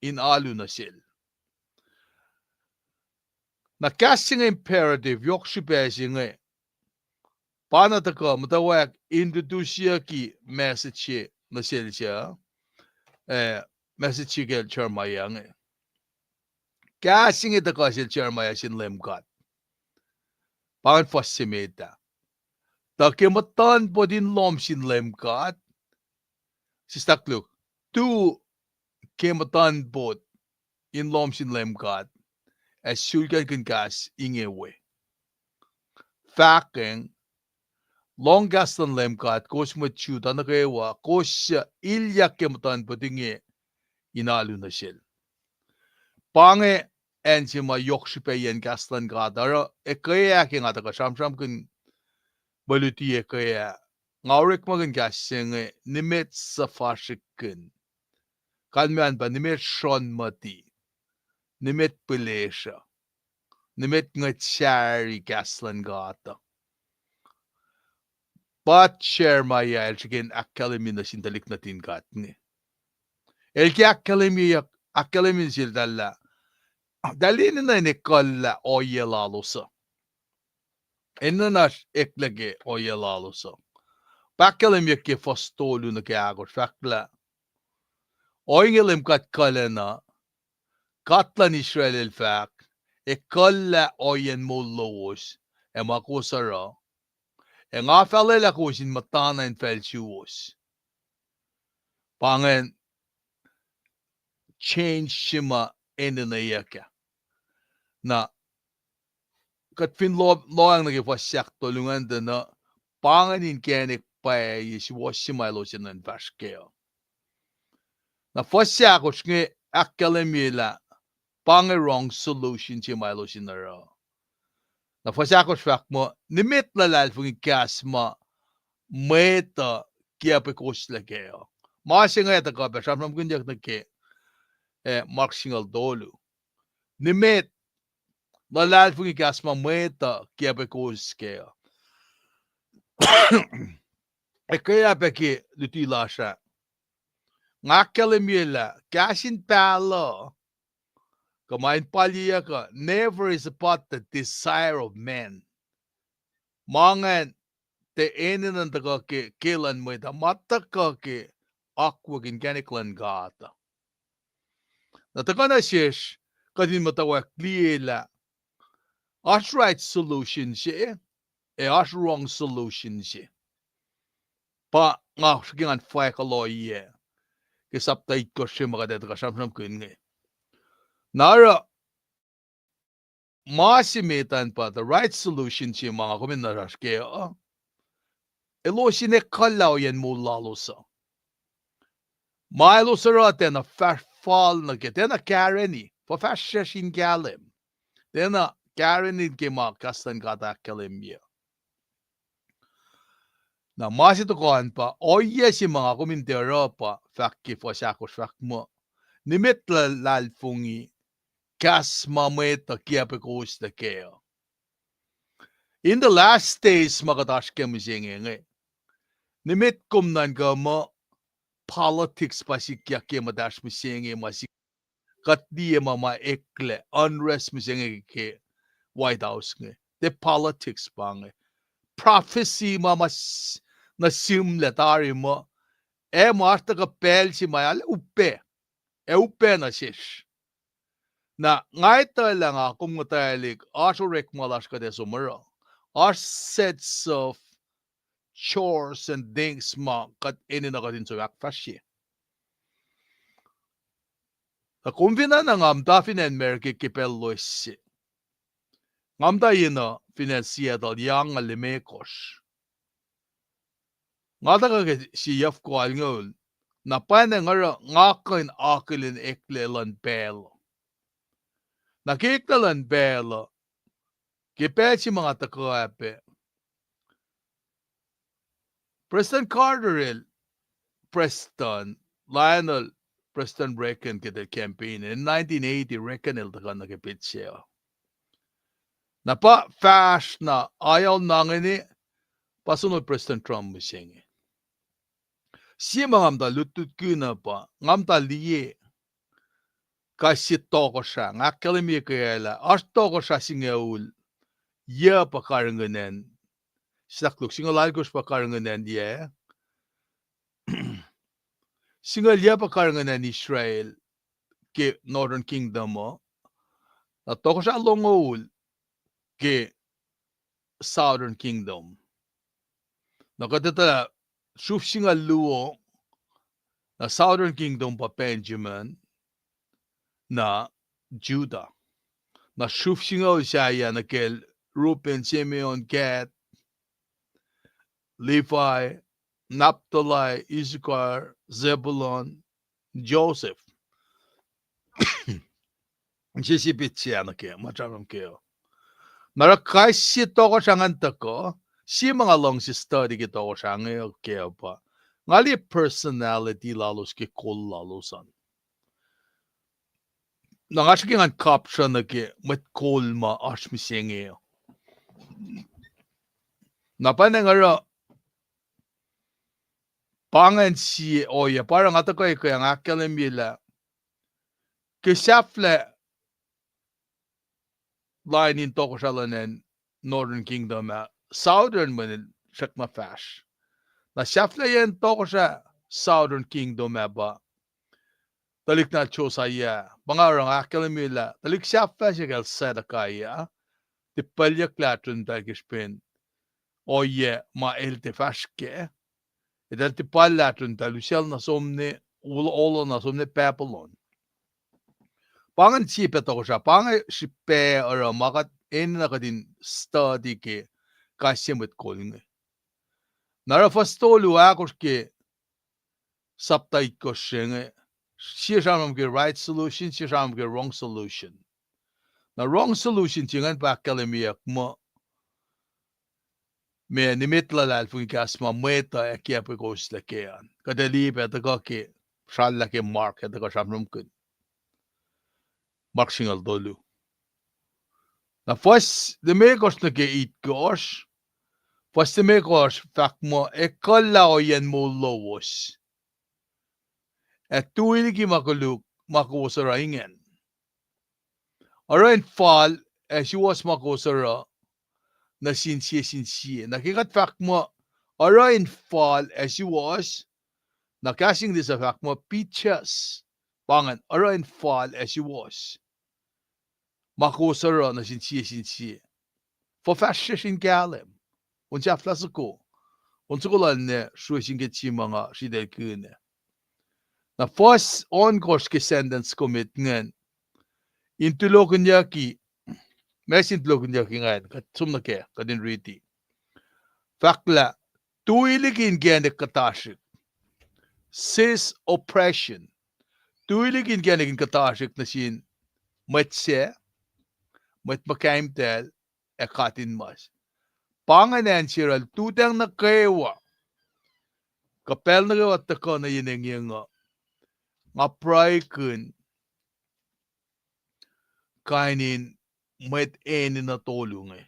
in alu nuh sel. Na kahs se inge imperative, yohk srihpac se inge, pa na tuhkuh muhtwacwacack introduceyucki message se nuh sel suc, eh, message se kacl Jeremiah inge. Kahs inge tuhkuh sel Jeremiah sin Leum God. Pa ingacn fuhs se met ah. Tuh ke muhtuhnpot in lohm sin Leum God, sislah luhk, tu ke muhtuhnpot in lohm sin Leum God, ac sulkakihn kahs inge we. Fahkwacng, lohng kahs luhn Leum God, kowos mwet Judah nuh kwewa, kowos suc ilyak ke muhtuhnpot inge in alu nuh sel. Pa inge acn se ma yohk srihpac yen kahs luhn God, oruh ekwe ah ke nga tuhkuh sramsramkihn mwe luti ekwe ah, nga orekmakihn kahs se inge nimet suhfasrihkihn. Kalmac an pa nimet srohn muhti, nimet pihlesruh, nimet ngwet sahri kahs luhn God uh. Pa Jeremiah el srihke in ahkkahlwemye nuh sin tuhlihk nuhtin God inge. El ke ahkkahlwemye, ahkkahlwemye nuh sel tahl lah, tahl enenuh in ekuhllah ohiyac lalos uh. Enenuh in oasr eklac ke ohiyac lalos uh. Pa ahkkahlwemye ke fuhs tolu nuh ke ahkosr, fahk lah, ohinge Leum God kuhlacna, God luhn Israel el fahk, ekuhllah ohiyacn moul lowos, ac ma kowos oruh, ac nga fah lwelah kowos in muhtana in facl suwos. Pa ingacn change se ma enenweyuck ah. Na kuht fin lo-, lohacng nuh ke fuhs ahktolu ingacn, tuh na pa ingacn inkacnek pwacye suwohs se ma elos enenuh in fahsr kac uh. Na fuhs ahkosr inge ahkkahlwemye lah pa inge wrong solution se ma elos in oruh. Na fuhs ahkosr fahk muh, nimet luhlahlfongi kahs ma mwet uh kiacpwe kowos lac kac uh. Ma se inge tuhkuh pac sramsramkihnyuck nuh ke, eh, Mark singucul tolu. Nimet luhlahlfongi kahs ma mwet uh kiacpwe kowos kac uh. Ekwe ah pac ke luti lasr ah, nga ahkkahlwemye lah kahs in pahluh kuh ma in palyeyuck uh never is about the desire of man. Ma ingacn tiac enenuh in tuhkuh ke, ke luhn mwet uh, ma tuhkuh ke akwuck inkacnek luhn God uh. Na tuhkuh nuh sesr, kuht in muhtwacwacack liye lah oasr right solution se, ac oasr wrong solution se. Pa nga srihke ngan fwack ohiyac ke sapta itkohsr se ma kuht ac tuhkuh sramsramkihn inge. Na oruh, ma se met an pa the right solution se ma nga kom in nuhsrasr kac uh, elos in ekuhllah ohiyacn moul lalos uh. Ma elos oruh tiacna fahsr fal nuh kac, tiacna kareni, fuhfahsryucsr in kahlwem, tiacna kareni ke ma kahs luhn God ahkkahlwemye. Na ma se tohkoh an pa ohiyac se ma nga kom in tiac oruh pa fahk ke fuhs ahkosr, fahk muh, nimet luhlahlfongi kahs ma mwet uh kiacpwe kowos lac kac uh. In the last days ma kuht oasr ke mihsenge inge, nimet kom nuhnkuh muh politics pa sikyak ke muhtahsr mihsenge ma si-, kuht liye ma ma eklac unrest mihsenge ke White House inge. Tiac politics pa inge. Prophecy ma ma s-, nuh sihmlac tari muh, ac muh oasr tuhkuh pacl se ma el upac, ac upac nuh sesr. Na nga etuh lah nga kom nguhtaclihk, oasr orekma lasr kuht ac som oruh. Oasr sets of chores and things ma kuht enenuh kuht in som ahkfahsrye. Na kom fin oacna nga muhta fin acn America ke pacl loes se. Nga muhta yenuh fin acn Seattle, yac angngaul limekohsr. Nga tuhkuh ke sie yufko alngoul, na pwacnwacng oruh nga kuh in akihlen eklac luhn pacl uh. Na ke eklac luhn pacl uh, ke pacl se ma nga tuhkuh ah pac, Prestuhn Carter el prestuhn, Lionel, Prestuhn Reagan ke el campaign in nineteen eighty, Reagan el tuhkuh nuh ke petsac uh. Na pa fahsr na ayol na ingene, pa soenol Prestuhn Trump mihsenge. Sie ma nga muhta lutlutkihn uh pa, nga muhta liye kais sie tohkohsrah, nga ahkkahlwemye ke lah oasr tohkohsrah singucul yuc pa karihngihn acn, sahk luk singucul alkosr pa karihngihn acn yac, singucul yuc pa karihngihn acn Israel ke Northern Kingdom uh, na tohkohsrah longoul ke Southern Kingdom. Na kuht etuh lah sruf singucul luo, na Southern Kingdom pa Benjamin, na Judah. Na sruf singucul sahyac nuh kacl Reuben, Simeon, Gad, Levi, Naphtali, Issachar, Zebulun, Joseph. Sesi petsac nuh ke ma sramsram ke uh. Na oruh kais sie tohkohsrah ingacn tuhkuh, sie ma nga luhngse study ke tohkohsrah inge uh ke uh pa, nga liye personality lalos ke kol lalos an. Na nga srihke ngan kapsra nuh ke mwet kol ma oasr mihsenge uh. Na pwacnwacng oruh pa ingacn sie ohiyac, pa oruh nga tuhkuh ke nga ahkkahlwemye lah ke sahflah lain in tohkohsrah luhn acn Northern Kingdom ah, Southern mweyen srackna fahsr. Na sahflahiyacn tohkohsrah Southern Kingdom ah pa tuhlihk nahtuhl Josiah. Pa nga oruh nga ahkkahlwemye lah tuhlihk sahflah se kacl Zedekiah, tiac pwaclyuck lahlmwetmwet ke srihpen ohiyac ma el tiac fahsr kac. Eltahl tiac pwacye lahlmwetmwet, usacl nuh somne, ol-, olo nuh somne Babylon. Pa ingacn sie pac tohkohsrah, pa inge srihpac oruh ma kuht enenuh kuht in study ke kais sie mwet kol inge. Na oruh fuhs tolu ahkosr ke sapta itkohsr se inge, sie sramsram ke right solution, sie sramsram ke wrong solution. Na wrong solution se ingacn pa ahkkahlwemyeyuck muh, ma nimet luhlahlfongi kahs ma mwet uh ac kiacpwe kowos lac kac an. Kuht ac liye pac tuhkuh ke, srallah ke Mark ac tuhkuh sramsramkihn. Mark singucul tolu. Na fuhs limekohsr nuh ke itkohsr, fuhs limekohsr fahk muh, ekuhllah ohiyacn moul lowos, ac tui liki ma koluk ma kowos oruh ingacn. Oruh in fal ac suwohs ma kowos oruh nuh sin sie sin sie. Na ke kuht fahk muh, oruh in fal ac suwohs, na kahs English uh fahk muh be just. Pa ingacn, oruh in fal ac suwohs ma kowos oruh nuh sin sie sin sie. Fuhfahsryucsr in kahlwem. On sahflah soko. On soko lal na sruwe sin ke sie ma nga sritaclkihn ah. Na fuhs ohnkohsr ke sentence kom etuh ingacn, in tulokihnyucki, ma sin tulokihnyucki ingacn, kuht som nuh kac, kuht in riti. Fahk lah, tui liki inkacnek kuhtasrihk. Cease oppression. Tui liki inkacnek in kuhtasrihk nuh sin mwet sac, mwet muhkahimtacl, ac katinmas. Pa ingacn acn se oruh lututacng nuh kwewa. Kuh pacl nuh kwewa tuhkuh nuh yen engyeng uh, nga pruhekihn kain in mwet enenuh tolu inge.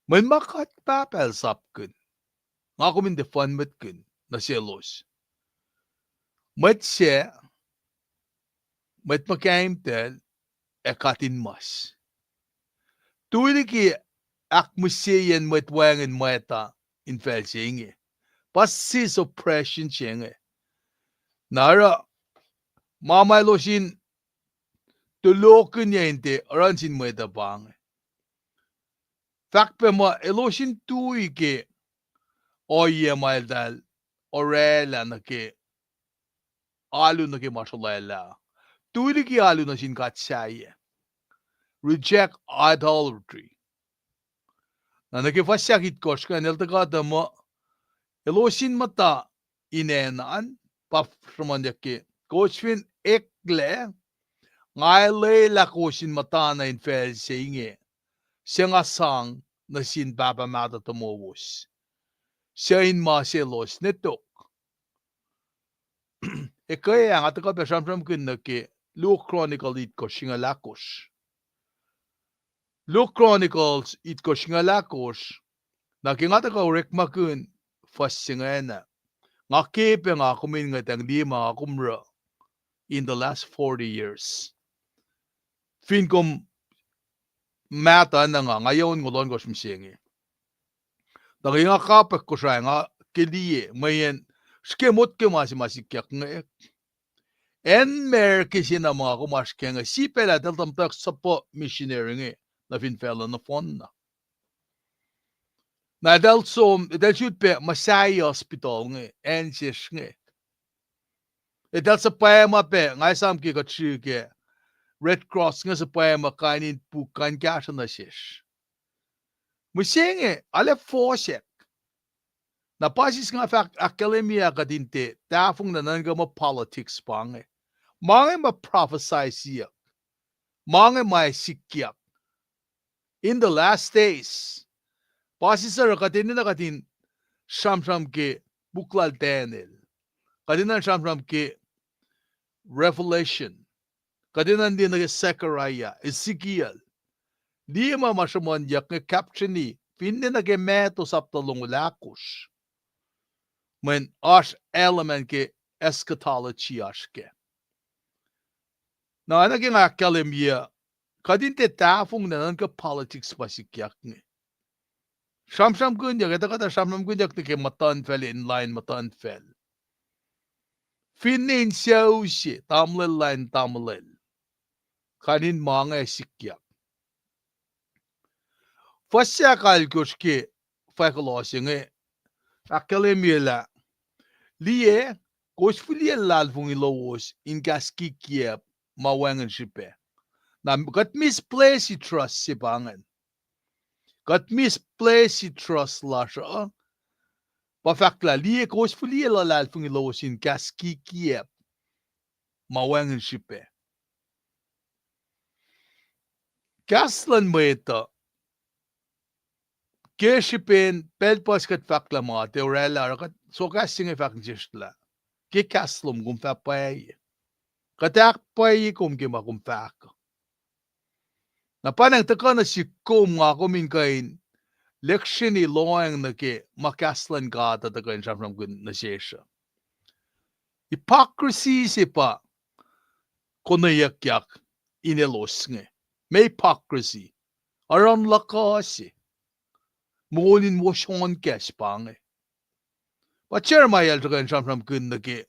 Mweyen ma kuht Pahpah El sapkihn, nga kom in tiac fuhn mwet kihn nuh selos. Mwet sac, mwet muhkahimtacl, ac katinmas. Tui liki ahkmihsyeiyacn mwet wacngihn mwacta infacl se inge. Puhs oppression se inge. Na oruh ma ma elos in tulohkihnyac in tiac oruh nuh sin mwet uh pa inge. Fahk pac muh elos in tui ke ohiyac ma eltahl orwaclah nuh ke alu nuh ke ma srolwaclah. Tui liki alu nuh sin god sahyac. Reject idolatry. Na nuh ke fuhs ahkitkohsr ingacn el tuhkuh tuh muh elos in muhta in acn an, pa sruhmuhnyuck ke, kowos fin eklac, nga lwelah kowos in muhta nuh infacl se inge, suc nga sang nuh sin pahpah mahtuh tomowos, suc in ma selos ne tok. Ekuh ah nga tuhkuh pac sramsramkihn nuh ke Luo Chronicles itkohsr singucul ahkosr. Luo Chronicles itkohsr singucul ahkosr, na ke nga tuhkuh orekmakihn fuhs se ingacn ah, nga ke pac nga kom in ngwetacng liye ma nga kom oruh in the last forty years. Fin kom mahtuh na nga, nga yac onngoul ohnkohsr mihsenge. Tuh ke nga kapwack Kosrae nga ke liye, mweyen srihke motko ma se ma sikyak inge. Acn America se na ma nga kom oasr kac inge, sipaclah eltahl tuhmtahk suhpuh missionary inge nuh fin facluh nohfohn na. Na eltahl som, eltahl sot pac Masahi Hospital inge, acn sesr inge. Eltahl suhpwacma pac, nga esam ke kuht srihke, Red Cross inge suhpwacma kain in puk kain kahsruh nuh sesr. Mihsenge, arlac fohsack. Na pa sis nga fahk ahkkahlwemye kuht in tiac tahfonglac nuhnkuh muh politics pa inge. Ma inge ma prophesy siyuck. Ma inge ma sikyak. In the last days. Pa sis oruh kuht enenuh kuht in sramsram ke puk lal Daniel. Kuht enenuh sramsram ke Revelation. Kuht enenuh liye nuh ke Zechariah, Ezekiel. Liye ma ma sruhmuhnyuck inge captioni, finne nuh ke Matthew sapta longoul ahkosr. Mweyen oasr element ke eschatology oasr kac. Na oacna ke nga ahkkahlwemye, kuht in tiac tahfonglac nuhnkuh politics pa sikyak inge. Sramsramkihnyuck, etuh kuhtuh sramsramkihnyuck nuh ke muhtuhnfacl in lain muhtuhnfacl. Finne in sucu se, tamuhlwel lain tamuhlwel. Kain in ma inge sikyak. Fuhs ahkalkosr ke fahk loh se inge, ahkkahlwemye lah, liye, kowos fihliyac luhlahlfongi lowos in kahs kikiacp ma wacngihn srihpac. Na kuht misplace trust se pa ingacn. Kuht misplace trust lasr uh, pa fahk lah, liye, kowos fihliyac luhlahlfongi lowos in kahs kikiacp ma wacngihn srihpac. Kahs luhn mwet uh, ke srihpen pacl puhs kuht fahk lah ma tiac orwaclah, oruh kuht sokahs se inge fahk nuh sesr lah, ke kahs lom kom fah pwacye. Kuht ahkpwacye kom ke ma kom fahk. Na pa nacng tuhkuh nuh sihk kom nga kom in kuh in lectioni lohacng nuh ke ma kahs luhn God uh tuhkuh in sramsramkihn nuh sesr uh. Hypocrisy se pa konweyuckyak in elos inge. Ma hypocrisy, oruh luhkuh se, moul in wosonkacsr pa inge. Pa Jeremiah el tuhkuh in sramsramkihn nuh ke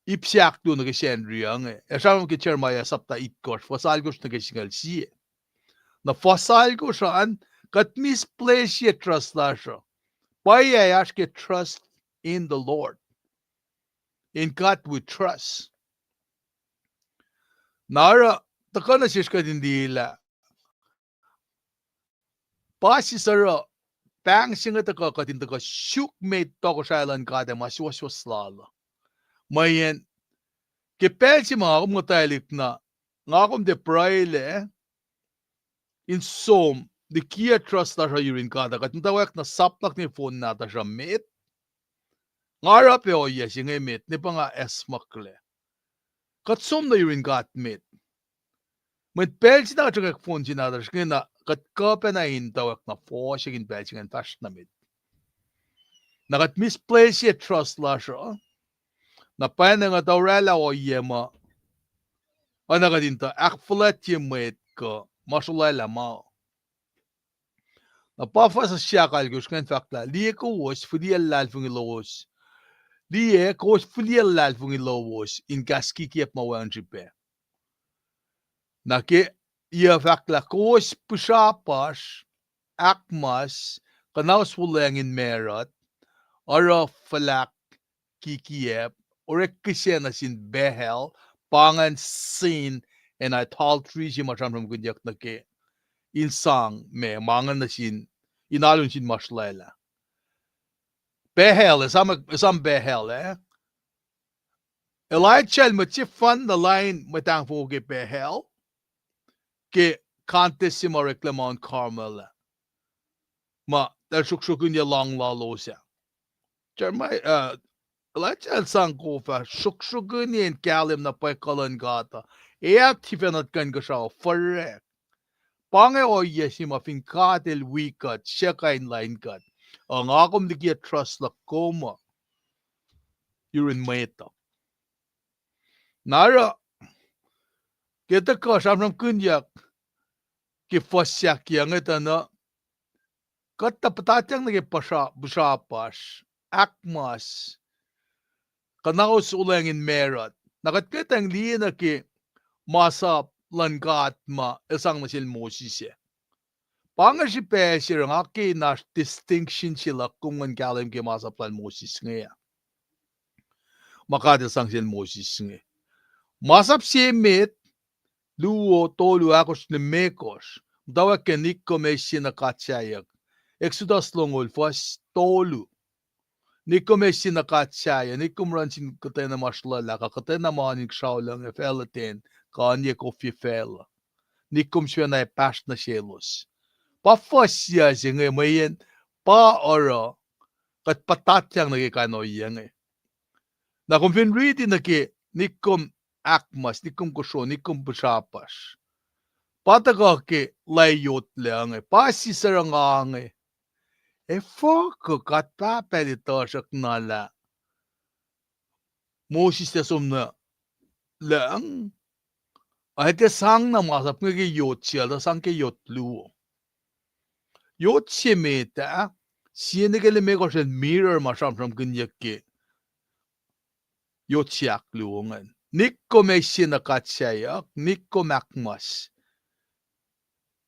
ip se ahkluo nuh ke Sacnri uh inge. El sramsram ke Jeremiah sapta itkohsr, fuhs alkosr nuh ke singucul sie. Na fuhs alkosr an, kuht misplace trust lasr uh. Pwacye oasr ke trust in the Lord. In God we trust. Na oruh, tuhkuh nuh sesr kuht in liye lah pa sis oruh pahng se inge tuhkuh kuht in tuhkuh suk met tohkohsrahi luhn God ac ma suwohswohs lal uh. Mweyen ke pacl se ma nga kom nguhtwaclihk na, nga kom tiac pruhelah in som likiyac trust lasr uh yurin God uh, kuht muhtwacwacack na sapnak ne fon nahtuhsr uh met. Nga oruh pac ohiyac se inge met, ne pa nga acsmaklac. Kuht som nuh yurin God met. Mwet pacl se na kuht sruhkwack fon se nahtuhsr inge na kuht kuh pacna in muhtwacwacack na fohsek in pacl se ingacn fahsr nuh met. Na kuht misplace trust lasr uh, na pwacnwacng kuht orwaclah ohiyac ma, oacna kuht in tuh ahkfuhlwactye mwet kuh ma srolwaclah ma. Na pa fuhs ahkosr ingacn fahk lah, liye kowos fihliyac luhlahlfongi lowos. Liye kowos fihliyac luhlahlfongi lowos in kahs kikiacp ma wacngihn srihpac. Na ke yac fahk lah, kowos pihsrapasr, ahkmas, kuhnaus wolacng in marut, oruh fuhlahk kikiacp, orek kihsac nuh sin Baal, pa ingacn sin and idolatry se ma sramsramkihnyuck nuh ke in sang ma, ma ingacn nuh sin, in alu nuh sin ma srolwaclah. Baal, esam, esam Baal, eh? Elijah el mwet sefanna lain mwet ahngfongoko ke Baal, ke contest se ma oreklac Mount Carmel ah, ma eltahl sruhksruhkihn lohng lalos ah. Jeremiah, uh, Elijah el sang kof ah, sruhksruhkihn in kahlwem na pwacye kuh luhn God uh. Ac sifacna kuh in kuhsrao, furek. Pa inge ohiyac se ma fin God el wi kuht, sruhkuhn lain kuht, uh, nga kom liki trust luhk kom uh yurin mwet uh. Na oruh, ke tuhkuh sramsramkihnyuck ke fuhs sahk yac inge tuh na, kuht tuh puhtatyang nuh ke pihsra-, pihsrapasr, ahkmas, kuhnaus wolacng in marut. Na kuht kuhtang liye nuh ke masap luhn God ma el sang nuh sel Moses ah. Pa inge srihpac se oruh nga ke in oasr distinction se luhk kom ngan kahlwem ke masap lal Moses inge ah, ma God el sang sel Moses inge. Masap se met, luo, tolu, ahkosr, limekohsr. Muhtwacwacack ke Nik kom eis sie nuh God sahyuck. Exodus longoul, fuhs tolu. Nik kom eis sie nuh God sahyac, nik kom run sin kuhtwena ma srolwaclah, kuh kuhtwena ma oan in kuhsrao lucng ac facluh ten, kuh oan ye kof ye facluh. Nik kom sifacna pahsr nuh selos. Pa fuhs se inge mweyen pa oruh kuht puhtatyang nuh ke kain ohiyac inge. Na kom fin riti nuh ke nik kom ahkmas, nik kom kosro, nik kom pihsrapasr, pa tuhkuh ke lah yot lucng inge, pa sisaruhnga inge. Efuh kuh God Pahpah el tuhsruhk na lah Moses el som nuh lucng, ac tiac sang na masap inge ke yot se, el tuh sang ke yot luo. Yot se met ah, sie nuh ke limekohsr el mirror ma sramsramkihnyuck ke yot se ahkluo ingacn. Nik kom eis sie nuh God sahyuck, nik kom ahkmas.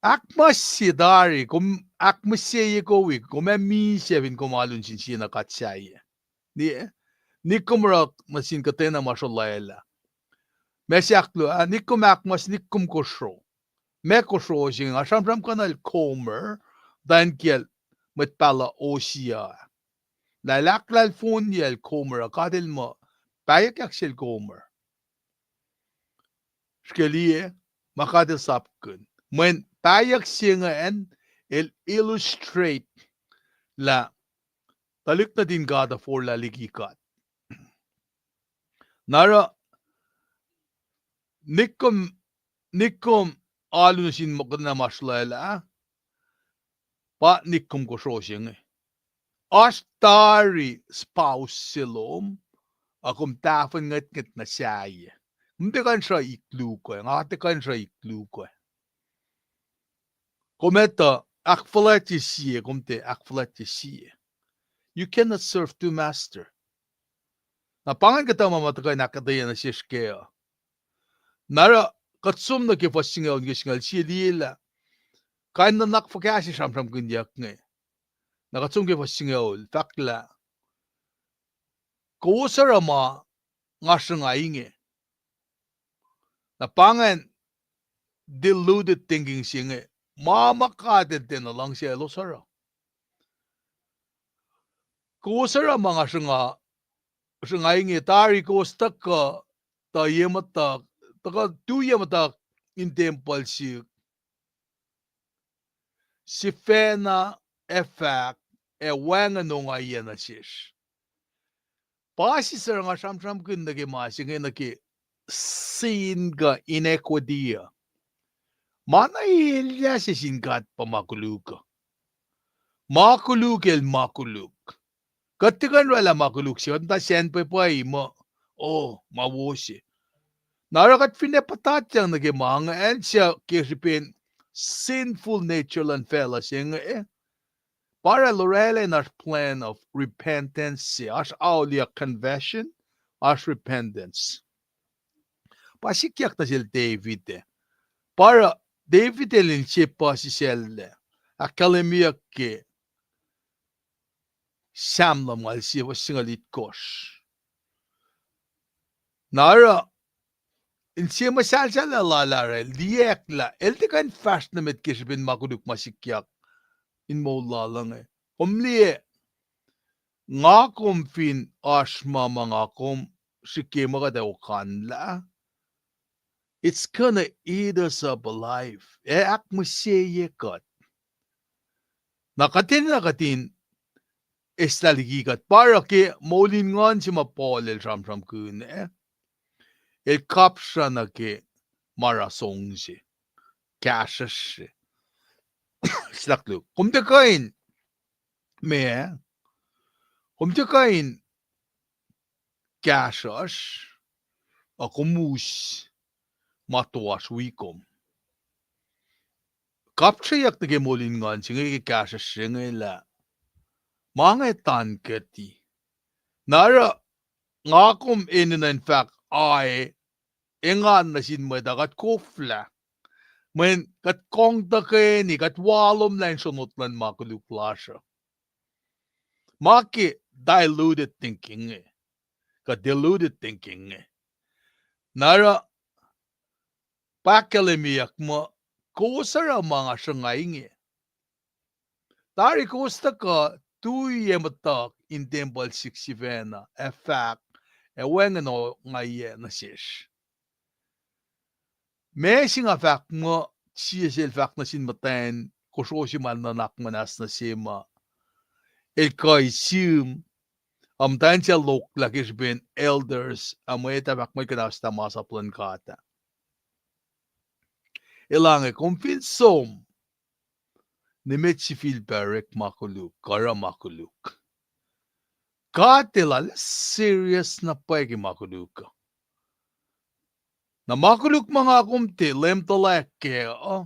Ahkmas se tari, kom ahkmas se ye kowi, kom ac misac fin kom alu nuh sin sie nuh God sahyac. Liye, nik kom oruh nuh sin kuhtwena ma srolwaclah. Ma se ahkluo ah, nik kom ahkmas, nik kom kosro. Ma kosro se inge, nga sramsramkihn el Comer, muhtwacn kiyacl mwet pahluh Hosea. Lah el ahklahlfonye el Comer uh, God el muh pahyuckyak sel Comer. Srihke liye, ma God el sapkihn. Mweyen pahyuck se ingacn el illustrate lah tuhlihk nuhtin God uh forlah liki God. Na oruh, nik kom, nik kom alu nuh sin kuhtwena ma srolwaclah, pa nik kom kosro se inge. Oasr tari spouse se lom, a kom tahfuhn ngwetngwet nuh sahyac. Kom tiac kuh in sruh ik luo ah, nga tiac kuh in sruh ik luo ah. Kom etuh, ahkfuhlwactye sie, kom tiac ahkfuhlwactye sie. You cannot serve two master. Na pa ingacn kuhtuh ma ma tuhkuh in ahkuhtweyac nuh sesr kac uh. Na oruh, kuht som nuh ke fuhs singucul ke singucul sie liye lah kain nuhnak fuhkah se sramsramkihnyuck inge. Na kuht som ke fuhs singucul, fahk lah, kowos oruh ma nga sruhnga inge. Na pa ingacn deluded thinking se inge, ma ma God el tiacna luhngse elos oruh. Kowos oruh ma nga sruhnga, sruhnga inge tari kowos tuhkuh, tuh ye muhtuhk, tuhkuh tu ye muhtuhk in tempuhl sihk, sifacna ac fahk, ac wacngihn ongaiyac nuh sesr. Pa sisaruhnga sramsramkihn nuh ke ma se inge nuh ke sin kuh iniquity uh. Ma na elyah se sin God pa ma koluk uh. Ma koluk el ma koluk. Kuht tiac kuh in orwaclah ma koluk se, kuht muhta sacnpwepwai muh, o, ma wo se. Na oruh kuht finne puhtatyang nuh ke ma ingacn, suc ke srihpen sinful nature luhn facluh se inge, Pa oruh el orwaclah in oasr plan of repentance se, oasr auliyak confession, oasr repentance. Pa sikyak nuh sel David ah. Pa oruh David el inse puhsisacl ah, ahkkahlwemyeyuck ke Sam lumngaul sie fuhs singucul itkohsr. Na oruh, inse muhsahlsahl lal ah, liyacacng lah el tiac kuh in fahsr nuh met ke srihpen ma koluk ma sikyak in moul lal uh inge. Kom liye, nga kom fin oasr ma ma nga kom srihke ma kuht ac okanlah, it's gonna eat us up alive. Ac ahkmihseye kuht. Na kuht enenuh kuht in eslah liki kuht. Pa oruh ke moul in nguhn se ma Paul el sramsramkihn ah, el kapsra nuh ke ma oruh song se, kahsruhsr se. Staklu, kom tiac kuh in, meac, kom tiac kuh in kahsruhsr, ac kom us ma toasr wi kom. Kapsrweyuck nuh ke moul in nguhn se inge ke kahsruhsr se inge lah ma inge tankuhti. Na oruh nga kom enenuh in fahk, ae, engan nuh sin mwet uh, kuht koflah. Mweyen kuht kong tuhkweni, kuht walomlah in sronot luhn ma koluk lasr uh. Ma ke diluted thinking inge, kuh deluded thinking inge. Na oruh pa ahkkahlwemyeyuck muh, kowos oruh ma nga sruhnga inge. Tari kowos tuhkuh tui ac muhtuhk in tempuhl sik sifacna, ac fahk, ac wacngihn ongaiyac nuh sesr. Ma se nga fahk muh, sie sel fahk nuh sin muhtwacn kosro se ma nuhnak muhnahs nuh se ma el kuh in sihm, ac muhtwacn se lohklah ke srihpen elders, ac mwet ah fahk muh el kuhnahoslah masap luhn God ah. Elange kom fin som, nimet sifilpac orek ma koluk, kuh oruh ma koluk, God el arlac serious na pwacye ke ma koluk uh. Na ma koluk ma nga kom tiac leum tuhlac kac uh,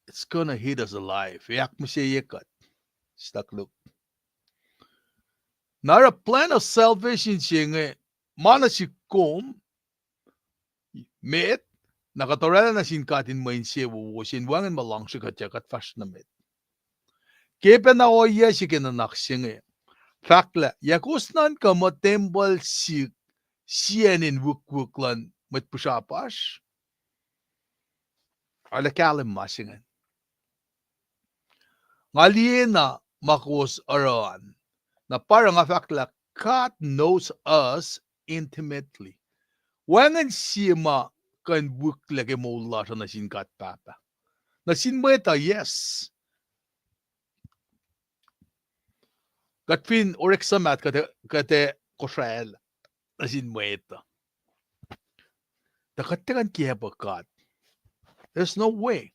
it's gonna eat us alive. Ac ahkmihseye kuht. Staklu. Na oruh plan of salvation se inge, ma nuh sihk kom, met, na kuht orwaclah nuh sin God in mwe insewowo se in wacngihn ma luhngse kuht ac kuht fahsr nuh met. Ke pacna ohiyac se ke nuhnak se inge, fahk lah, yac kowos nuhnkuh muh tempuhl sik sie acn in wikwik luhn mwet pihsrapasr? Arlac kahlwem ma se ingacn. Nga liye na ma kowos oruh an. Na pa oruh nga fahk lah God knows us intimately. Wacngihn sie ma kuh in wiklac ke moul lasr uh nuh sin God Pahpah. Nuh sin mwet uh, yes. Kuht fin orek suhmaht, kuht, kuht ac kosraclah nuh sin mwet uh. Tuh kuht tiac kuh in kiacpwe God. There's no way.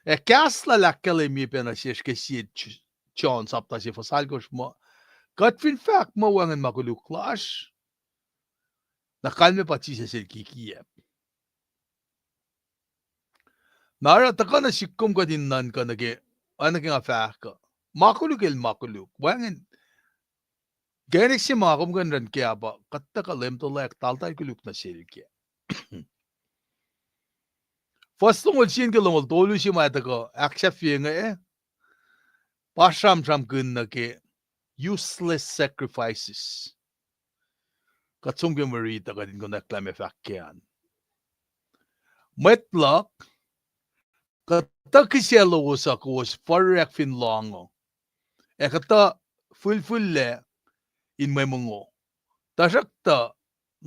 Ac kahs lal ahkkahlwemye pac nuh sesr ke sie J-, John sapta se fuhs alkosr muh, kuht fin fahk muh wacngihn ma koluk lasr, na kalmac pa Jisus el kikiacp. Na oruh tuhkuh nuh sihk kom kuht in nuhnkuh nuh ke, oacna ke nga fahk uh, ma koluk el ma koluk. Wacngihn, kacnek se ma kom kuh in run ke ah pa, kuht tuhkuh leum tuhlac taltal koluk nuh sel kac. Fuhs longoul sie nuh ke longoul tolu se ma tuhkuh ahksahfye inge, pa sramsramkihn nuh ke useless sacrifices. Kuht som ke mwe riti uh kuht in konwacack lah meac fahk kac an. Mwet luhk, kuhtuh kihsac lowos uh kowos furreack fin loango, ac kuhtuh fihlfihlac in mwe mongo. Tuhsruhktuh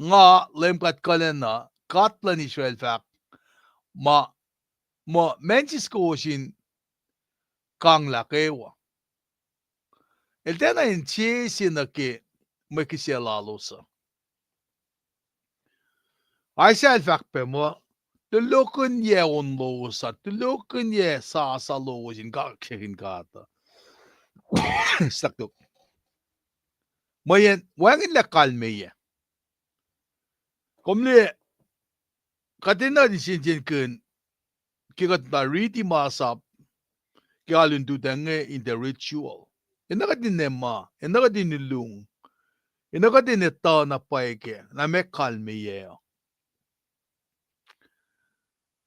nga, Leum God Kuhlwacna, God luhn Israel fahk, ma, muh ma sis kowos in kanglah kwewa. El tiacna insese nuh ke mwe kihsac lalos uh. Isaiah el fahk pac muh, tulokihnyac on lowos uh, tulokihnyac sasa lowos in kaksakihn God uh. Staktok. Mweyen wacngihnlac kalmeyac. Kom liye, kuht enenuh in sensenkihn ke kuht na riti masap ke alu in lututacng inge in tiac ritual. Enenuh kuht in ema, enenuh kuht in lulung, enenuh kuht in etuh na pwacye kac, na meac kalmeyac uh.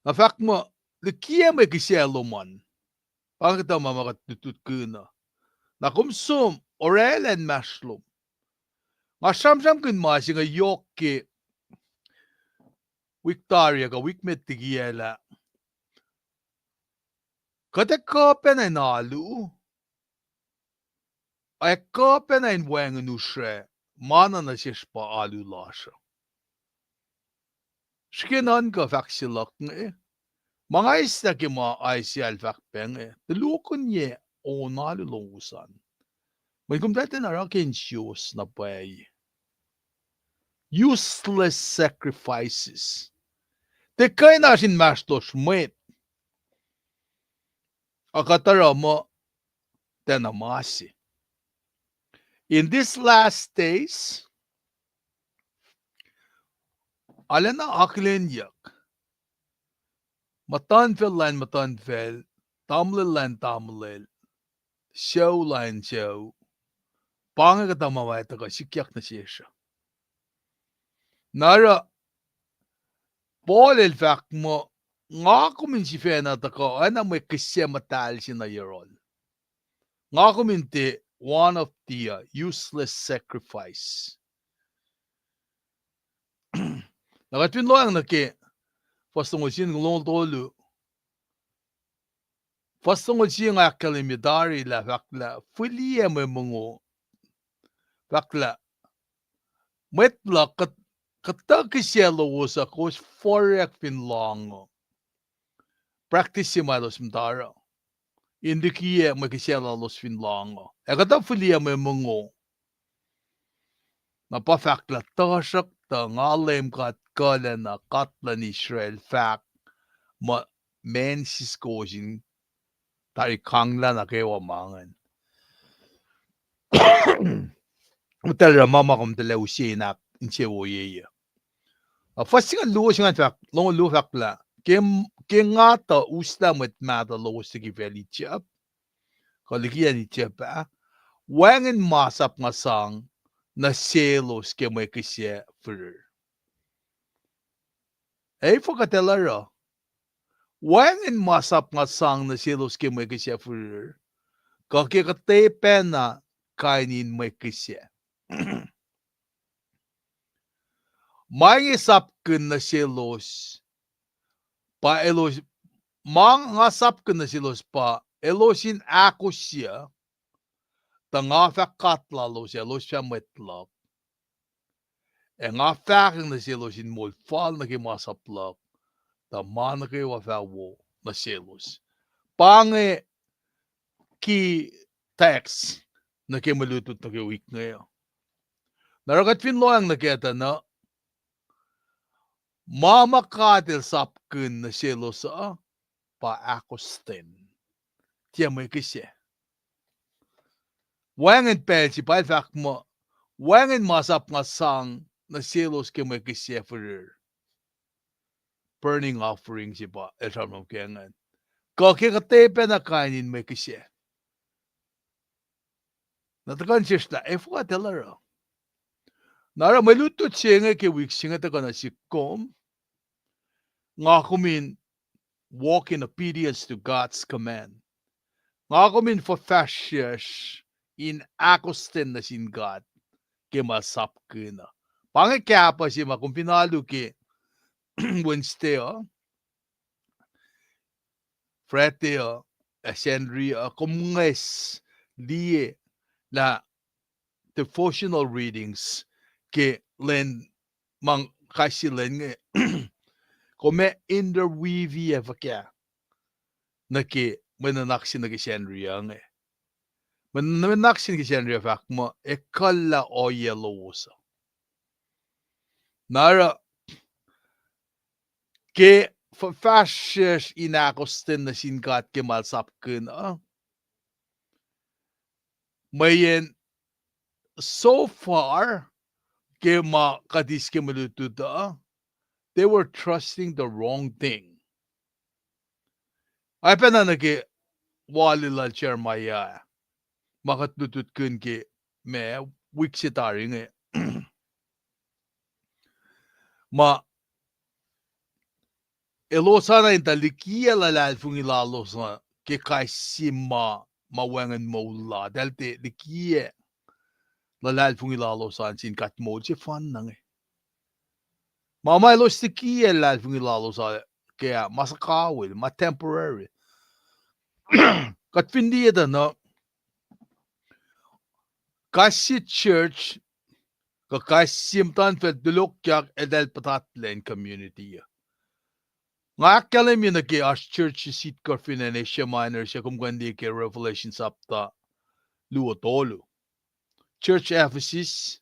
Na fahk muh, likiyac mwe kihsac lom an. Pa inge kuhtuh ma ma kuht lutlutkihn uh. Na kom som orwaclah inmahsrlom. Nga sramsramkihn ma se inge yohk ke wik tari ah kuh wik met liki ah lah kuht ac kuh pacna in alu, ac kuh pacna in wacngihn usra, ma na nuh sesr pa alu lasr uh. Srihke nuhnkuh fahk se luhk inge, ma nga eislah ke ma Isaiah el fahk pac inge, tulokihnyac on alu lowos an. Mweyen kom tiac tiacna oruh ke insios na pwacye. Useless sacrifices. Tiac kuh in oasr inmahsrlosr mwet. Ac kuht oruh muh tiacna ma se. In these last days, arulacna akihlenyuck. Muhtuhnfacl lain muhtuhnfacl, tamuhlwel lain tamuhlwel, sucu lain sucu, pa inge kuhtuh ma ma tuhkuh sikyak nuh sesr uh. Na oruh, Paul el fahk muh, nga kom in sifacna tuhkuh oacna mwe kihsac muhtahl se nuh yohrohl. Nga kom in tiac one of the, uh, useless sacrifice. Na kuht fin lohacng nuh ke fuhs longoul sie nuh ke longoul tolu, fuhs longoul sie nga ahkkahlwemye tari lah fahk lah fihliyac mwe mongo, fahk lah mwet luhk kuht, kuhtuh kihsac lowos uh kowos forwack fin lohng uh. Practice se ma elos muhta oruh in likiyac mwe kihsac lalos fin lohng uh. Ac kuhtuh fihliyac mwe mongo. Na pa fahk lah tuhsruhktuh nga Leum God kuhlacna, God luhn Israel, fahk muh ma siskowos in tari kanglah nuh kwewa ma ingacn. Muhtahl oruh ma ma kom tuhlac use in ahk insewowoye. Na fuhs singucul luo se ingacn fahk, longoul luo fahk lah, ke, ke nga tuh uslah mwet mahtuh lowos liki facl Egypt, kuh liki acn Egypt ah, wacngihn masap nga sang nuh selos ke mwe kihsac firir. Ac efuh kuht ac oruh? Wacngihn masap nga sang nuh selos ke mwe kihsac firir, kuh ke kuhtwepacna kain in mwe kihsac. Ma inge sapkihn nuh selos, pa elos, ma nga sapkihn nuh selos pa elos in ahkosr, tuh nga fah God lalos, elos fah mwet luhk. Ac nga fahkwack nuh selos in moul fal nuh ke masap luhk, tuh ma nuh kwewa fah wo nuh selos. Pa inge key text nuh ke mwe lutlut nuh ke wik inge. Na oruh kuht fin lohacng nuh kac tuh na, ma ma God el sapkihn nuh selos uh pa ahkostwen. Tiac mwe kihsac. Wacngihn pacl se pa el fahk muh, wacngihn masap nga sang nuh selos ke mwe kihsac firir. Burning offering se pa el sramsram ke ingacn. Kuh ke kuhtwepacna kain in mwe kihsac. Na tuhkuh nuh sesr lah efuh kuht ac oruh? Na oruh mwe lutlut se inge ke wik se inge tuhkuh nuh sihk kom, nga kom in walk in obedience to God's command. Nga kom in fuhfahsryucsr in ahkostwen nuh sin God ke ma sapkihn uh. Pa inge kahpuh se ma kom fin alu ke Wednesday uh, Friday uh, ac Sacnri uh, kom ngwes liye lah devotional readings ke lwen ma kais sie lwen inge, kom ac interweave ac fuhkah nuh ke mwe nuhnak se nuh ke Sacnri uh inge. Mwe nuhnak se nuh ke Sacnri uh fahk muh ekuhllah ohiyac lowos uh. Na oruh ke fuhfahsryucsr in ahkostwen nuh sin God ke ma el sapkihn uh, mweyen so far ke ma kuht eis ke mwe lutlut uh, they were trusting the wrong thing. Oacpacna nuh ke wal lal Jeremiah, ma kuht lutlutkihn ke ma wik se tari inge. Ma elos an in tuh likiyac luhlahlfongi lalos uh ke kais sie ma, ma wacngihn moul la, eltahl tiac likiyac luhlahlfongi lalos an sin God moul sefanna inge. Ma ma elos likiyac luhlahlfongi lalos an ke ah, ma suhkawihl, ma temporary. Kuht fin liye tuh na, kais sie church, kuh kais sie muhtuhnfacl tulokyak eltahl puhtatlac in community uh. Nga ahkkahlwemye nuh ke oasr churches itkohsr fin acn Asia Minor se, kom kuh in liye ke Revelation sapta luo tolu. Church Ephesus,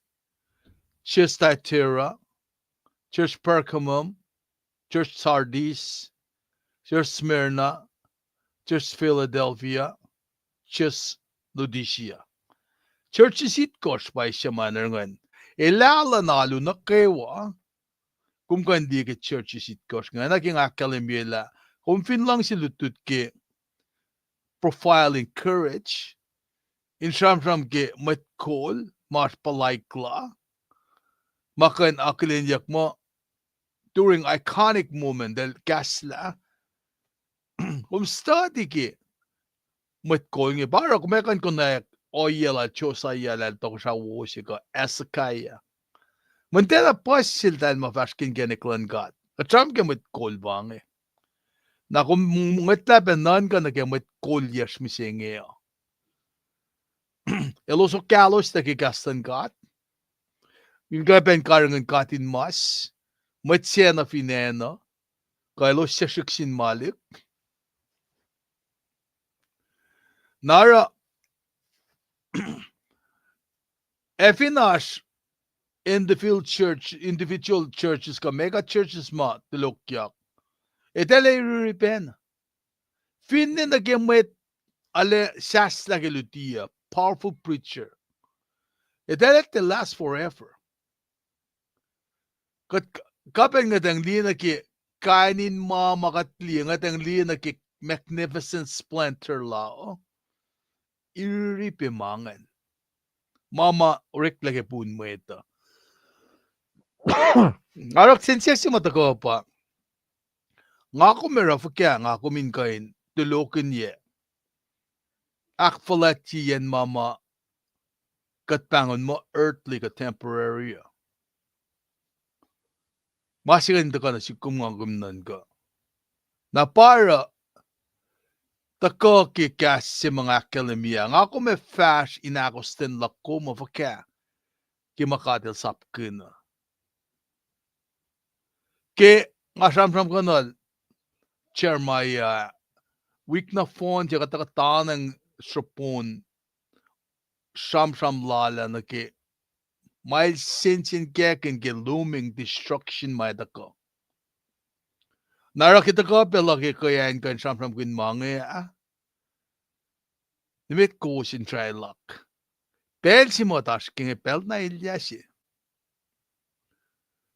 Church Thyatira, Church Pergamum, Church Sardis, Church Smyrna, Church Philadelphia, Church Laodicea. Churches itkohsr pa Asia Minor ingacn. Elahlah na alu nuh kwewa, kom kuh in liye ke churches itkohsr ingacn. Na ke nga ahkkahlwemye lah kom fin luhngse lutlut ke profile in courage, in sramsram ke mwet kol ma oasr puhlaik la, ma kuh in akihlenyuck muh during iconic moment el kahslah, kom study ke mwet kol inge, pa oruh kom ac kuh in konwacack ohiyac lal Josiah, lal tohkohsrah wo se, kuh Hezekiah. Muhtwacta puhs seltahl ma fahsr ke inkacnek luhn God. Kuht sramsram ke mwet kol pa inge. Na kom ngwetlah pac nuhnkuh nuh ke mwet kol yacsr mihsenge uh. Elos okahlos tuh ke kahs luhn God, in kuh pac in karihngihn katinmas, mwet sacna fin acn uh, kuh elos sesrihk sin malik. Na oruh, ac fin oasr individual church, individual churches kuh mega churches ma tulokyak, eltahl ac riri pacna. Finne nuh ke mwet arlac sahslah ke luti uh, powerful preacher, eltahl ac tiac last forever. Kuht kuh pac in ngwetacng liye nuh ke kain in ma ma kuht liye, ngwetacng liye nuh ke magnificent splendor la uh, iriri pac ma ingacn, ma ma oreklac ke pun mwet uh. Arulacna sensen se ma tuhkuh pa, nga kom ac oruh fuhkah nga kom in kuh in tulokihnyac ahkfuhlwactyeyacn ma ma kuht pahngon muh earthly kuh temporary uh. Ma se ingacn tuhkuh nuh sihk kom nga kom nuhnkuh. Na pa oruh tuhkuh ke kahs se ma nga ahkkahlwemye ah, nga kom ac fahsr in ahkostwen luhk kom uh fuhkah ke ma God El sapkihn uh. Ke nga sramsramkihn nuh Jeremiah, wik nohfohn se kuht tuhkuh tanacng sruhpon sramsram lal ah nuh ke ma el sensenkackihn ke looming destruction ma tuhkuh. Na oruh ke tuhkuh pac luhk ke kuh in kuh in sramsramkihn ma inge ah, nimet kowos in try luhk. Pacl se muhta srihke inge pacl na elyah se.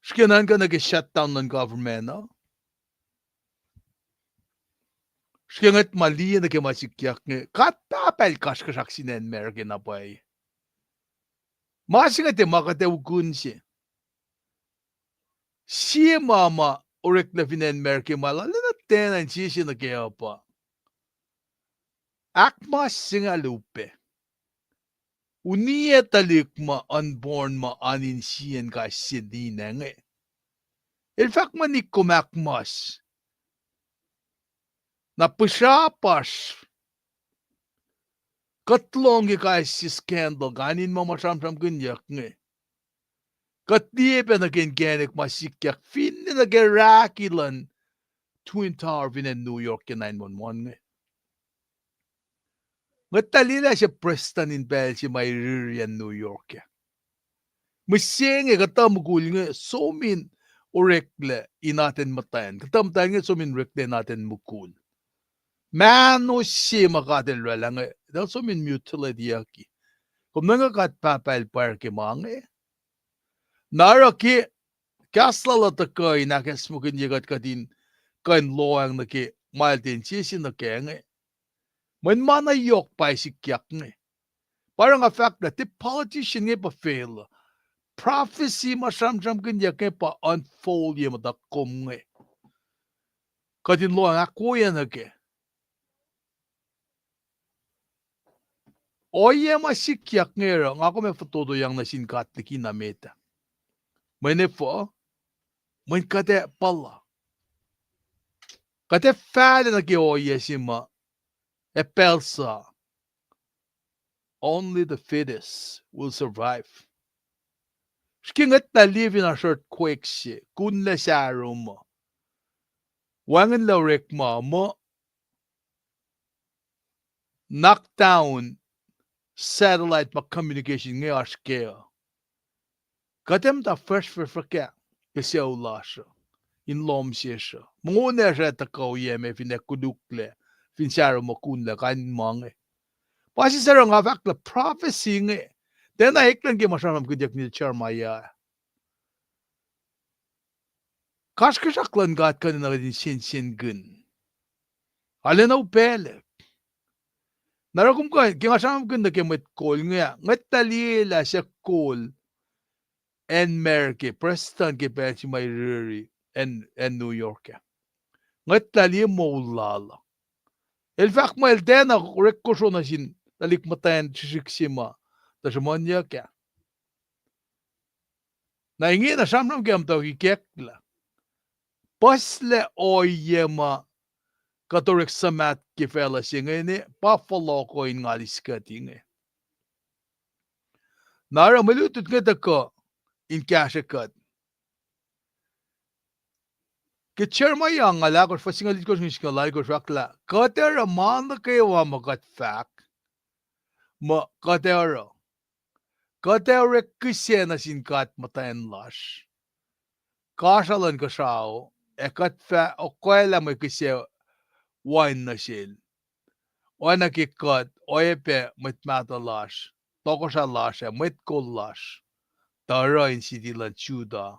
Srihke nuhnkuh nuh ke shutdown luhn government uh, srihke ngwet ma liye nuh ke ma sikyak inge, God Pahpah El kasrkuhsrak sin acn America na pwacye. Ma se inge tiac ma kuht ac ukun se. Sie ma ma oreklac fin acn America ma lal lacna tiacna insese nuh kac uh pa ahkmas se inge upac. Uniyac tuhlihk ma unborn ma an insiyacn kais sie ninac inge. El fahk muh nik kom ahkmas. Na pihsrapasr kuht lohng ke kais sie scandal, kain in ma ma sramsramkihnyuck inge. Kuht liye pac nuh ke inkacnek ma sikyak finne nuh ke rahki luhn Twin Tower fin acn New York ke nine one one inge. Ngwetlah liyelah se prestuhn in pacl se ma iriri acn New York ah. Mihsenge kuhtuh mukul inge som in oreklac in atacn muhtwacn. Kuhtuh muhtwacn inge som in oreklac in atacn mukul. Mahno se ma God El oraclah inge, eltahl som in mutilate-yucki. Kom nuhnkuh God Pahpah El pwacr ke ma inge. Na oruh ke kahs lal uh tuhkuh in ahkacsmakihnye kuht, kuht in kuh in lohacng nuh ke ma el tiac insese nuh kac inge. Mweyen ma na yohk pa sikyak inge. Pa oruh nga fahk lah tiac politician inge pa facluh. Prophecy ma sramsramkihnyuck inge pa unfold ye muhtuhk kom inge. Kuht in lohacng ahkwoye nuh kac. Ohiyac ma sikyak inge oruh nga kom ac fototoyang nuh sin God liki na met ah. Mweyen efuh, mweyen kuht ac puhla. Kuht ac fahlac nuh ke ohiyac se ma ac pacl sa, only the fittest will survive. Srihke ngwetlah liye fin oasr earthquake se, kunlac sahrom uh, wacngihnlac orekma muh, knock down satellite ma communication inge oasr kac uh. Kuht ac muhta fahsrfahsr fuhkah ke sucu lasr uh, in lohm sesr uh? Mongo nacsr ac tuhkuh oyac me fin ac koluklac, fin sahrom uh kunlac, kain ma inge. Pa sie suc oruh nga fahk lah prophecy inge, tiacna eklac ke ma sramsramkihnyuck nuh Jeremiah. Kasrkuhsrak luhn God kuh in nuh kuht in sensenkihn. Arulacna upaclac. Na oruh kom kuh, ke nga sramsramkihn nuh ke mwet kol inge, ngwetlah liye lah suc kol acn America, prestuhn ke pacl se ma riri acn, acn New York ah. Ngwetlah liye moul lal uh. El fahk muh el tiacna orek kosro nuh sin tuhlihk muhtwacn srihsrihk se ma, tuh sruhmuhnyuck ah. Na ingena sramsram ke muhta ikacklah. Puhslac ohiyac ma kuht orek suhmaht ke facluh se inge, pa fohlohko in ngal iskuht inge. Na oruh mwe lutlut inge tuhkuh in kahsrwe kuht. Ke Jeremiah angngaul ahkosr, fuhs singucul itkohsr nuh ke singucul alkosr, fahk lah kuht ac oruh ma nuh kwewa ma kuht fahk muh kuht ac oruh. Kuht ac orek kihsac nuh sin God muhtwacn lasr, kasra luhn kuhsrao, ac kuht fah okwaclah mwe kihsac wain nuh sel. Oacna ke kuht oacyacpac mwet mahtuh lasr, tohkohsrah lasr, ac mwet kol lasr, tuh oruh in siti luhn Judah,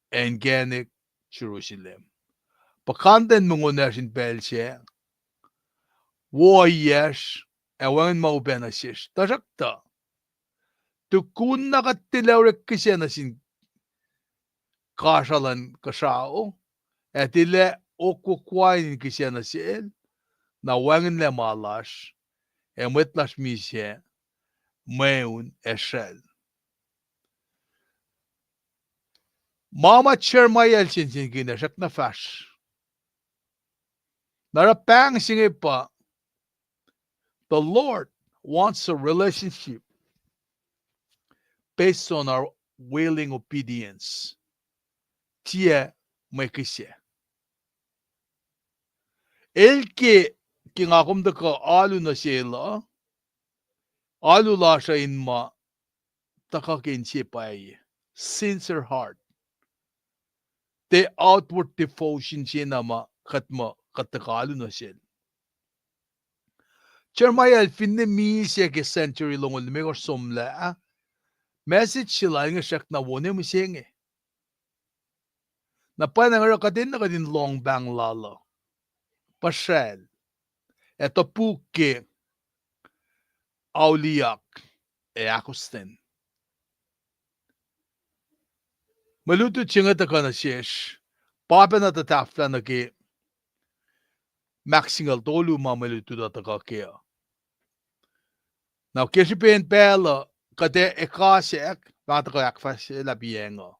ac inkacnek Jerusalem. Puhkantwen mongo nacsr in pacl sac, woiyacsr, ac wacngihn ma upac nuh sesr. Tuhsruhktuh, tukun na kuht tilac orek kihsac nuh sin kasra luhn kuhsrao, ac tilac okwokwain in kihsac nuh sel, na wacngihnlac ma lasr, ac mwet lasr misac, mweun ac sracl. Ma ma Jeremiah el sensenkihn ah srackna fahsr. Na oruh pahng se inge pa, the Lord wants a relationship based on our willing obedience. Tiac mwe kihsac. El ke, ke nga kom tuhkuh alu nuh sel uh, alu lasr uh in ma tuhkuh ke inse pwacye, sincere heart. Tiac outward devotion se na ma kuht muh kuht tuhkuh alu nuh sel. Jeremiah el finne misac ke century longoul limekohsr somlah ah, message se lal inge srackna wo ne mihsenge. Na pwacnwacng oruh kuht enenuh kuht in lohng pahng lal uh, puhsracl, ac topuk ke auliyak ac ahkostwen. Mwe lutlut se inge tuhkuh nuh sesr, pa pacna tuh tahfwelah nuh ke mahk singucul tolu ma mwe lutlut uh tuhkuh kac uh. Na ke srihpen pacl uh, kuht ac ekasack, ma tuhkuh ahkfahsryelah piyacng uh.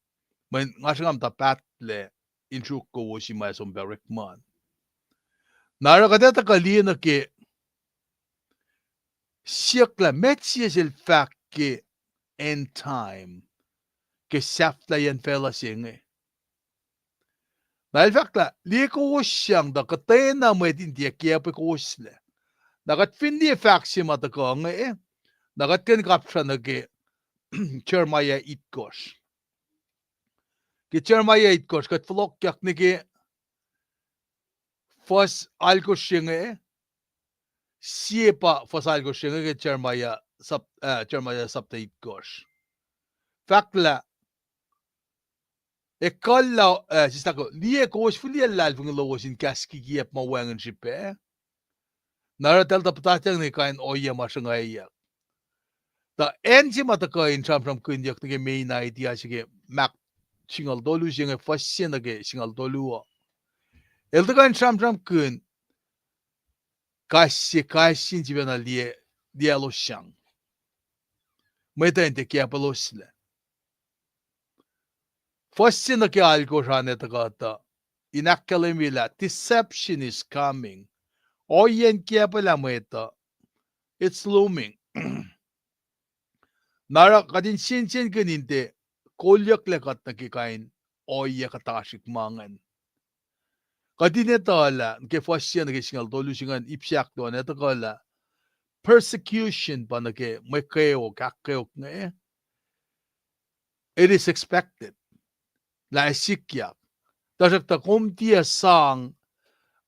Mweyen nga sruhnga muhta pahtlac in sruok kowos in ma som pac orekma an. Na oruh kuht ac tuhkuh liye nuh ke siyuck lah met sie sel fahk ke end time, ke sahflahiyacn facluh se inge. Na el fahk lah liye kowos sang tuh kuhtwena mwet in tiac kiacpwe kowoslac. Na kuht fin liye fahk se ma tuhkuh inge, na kuht kuh in kapsra nuh ke Jeremiah itkohsr. Ke Jeremiah itkohsr, kuht fohlohkyak nuh ke fuhs alkosr se inge, sie pa fuhs alkosr se inge ke Jeremiah sap-, ah, Jeremiah sapta itkohsr. Fahk lah, ekuhllah, ah, sislah ko, liye kowos fihliyac luhlahlfongi lowos in kahs kikiacp ma wacngihn srihpac. Na oruh eltahl tuh puhtatyang nuh kain ohiyac ma sruhngwacyuck. Tuh acn se ma tuhkuh in sramsramkihnyuck nuh ke main idea se ke Mark singucul tolu se inge, fuhs se nuh ke singucul tolu uh, el tuhkuh in sramsramkihn kais sie, kais sie in sifacna liye, liyaclosyang. Mwet uh in tiac kiacpweloslac. Fuhs se nuh ke alkosr an ac tuhkuh tuh in ahkkahlwemye lah deception is coming. Ohiyacn kiacpwelah mwet uh, it's looming. Na oruh kuht in sensenkihn in tiac kolyucklac kuht nuh ke kain ohiyac kuhtasrihk ma ingacn. Kuht in etuh lah ke fuhs se nuh ke singucul tolu se ingacn, ip se ahkluo an, ac tuhkuh lah persecution pa nuh ke mwe kweok, ahkkweok inge, it is expected lah ac sikyak. Tuhsruhktuh kom tiac sang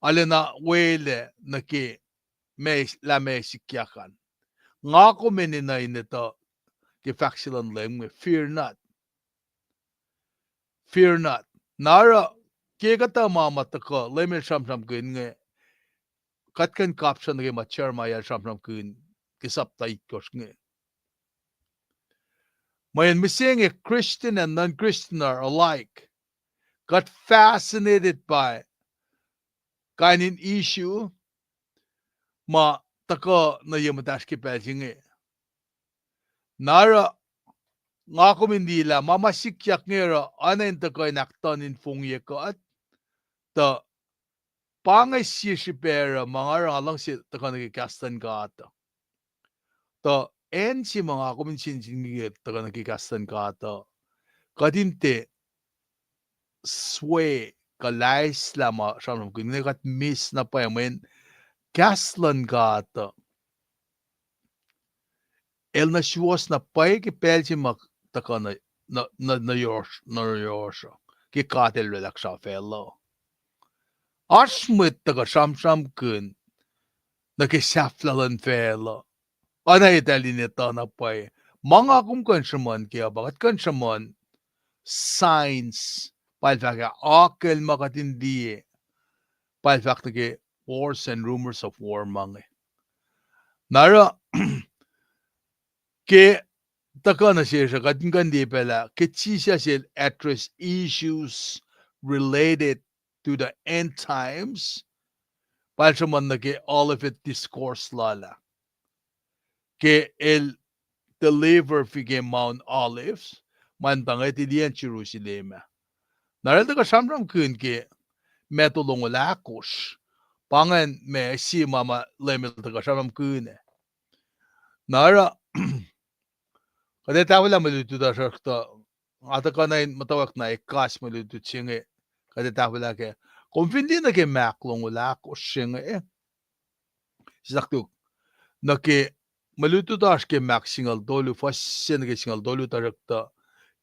arulacna welac nuh ke ma, lah ma sikyak an. Nga kom enenuh in etuh ke fahk se luhn Leum inge, fear not. Fear not. Na oruh ke kuhtuh ma ma tuhkuh Leum el sramsramkihn inge, kuht kuh in kapsra nuh ke ma Jeremiah el sramsramkihn ke sapta itkohsr inge. Mweyen mihsenge Christian and non-Christian are alike. Kuht fascinated by kain in issue ma tuhkuh nuh ye muhtahsr ke pacl se inge. Na oruh nga kom in liye lah ma ma sikyak inge oruh oacna in tuhkuh in ahktuhn in fongye kuht, tuh pa inge sie srihpac oruh ma nga oruh nga luhngse tuhkuh nuh ke kahs luhn God uh. Tuh acn se ma nga kom in sensenkackihn tuhkuh nuh ke kahs luhn God uh, kuht in tiac swe kuh laislah ma sramsramkihn inge, kuht miss na pwacye mweyen kahs luhn God uh el nuh suwos na pwacye ke pacl se ma tuhkuh nuh, nuh, nuh, nuh yohrohsr, nuh yohrohsr uh, ke God el oraclah srah facluh. Oasr mwet tuhkuh sramsramkihn nuh ke sahflah luhn facluh, oacna eltahl in etuh na pwacye. Ma nga kom kuh in sruhmuhn kac uh pa kuht kuh in sruhmuhn signs, pa el fahk ah, akucl ma kuht in liye, pa el fahk nuh ke wars and rumors of war ma inge. Na oruh ke tuhkuh nuh sesr uh, kuht in kuh in liye pacl ah ke Jisus el address issues related to the end times, pa el sruhmuhn nuh ke Olivet Discourse lal ah, ke el deliver fin ke Mount Olives, ma in tuh ngwet iliyacn Jerusalem ah. Na el tuhkuh sramsramkihn ke Matthew longoul ahkosr, pa ingacn ma sie ma ma Leum el tuhkuh sramsramkihn ah. Na oruh kuht ac tahfwelah mwe lutlut uh, tuhsruhktuh nga tuhkuh na in muhtwacwacack na ekahsr mwe lutlut se inge, kuht ac tahfwelah kac. Kom fin liye nuh ke Mark longoul ahkosr se inge, sisaktuk nuh ke mwe lutlut oasr ke Mark singucul tolu, fuhs se nuh ke singucul tolu, tuhsruhktuh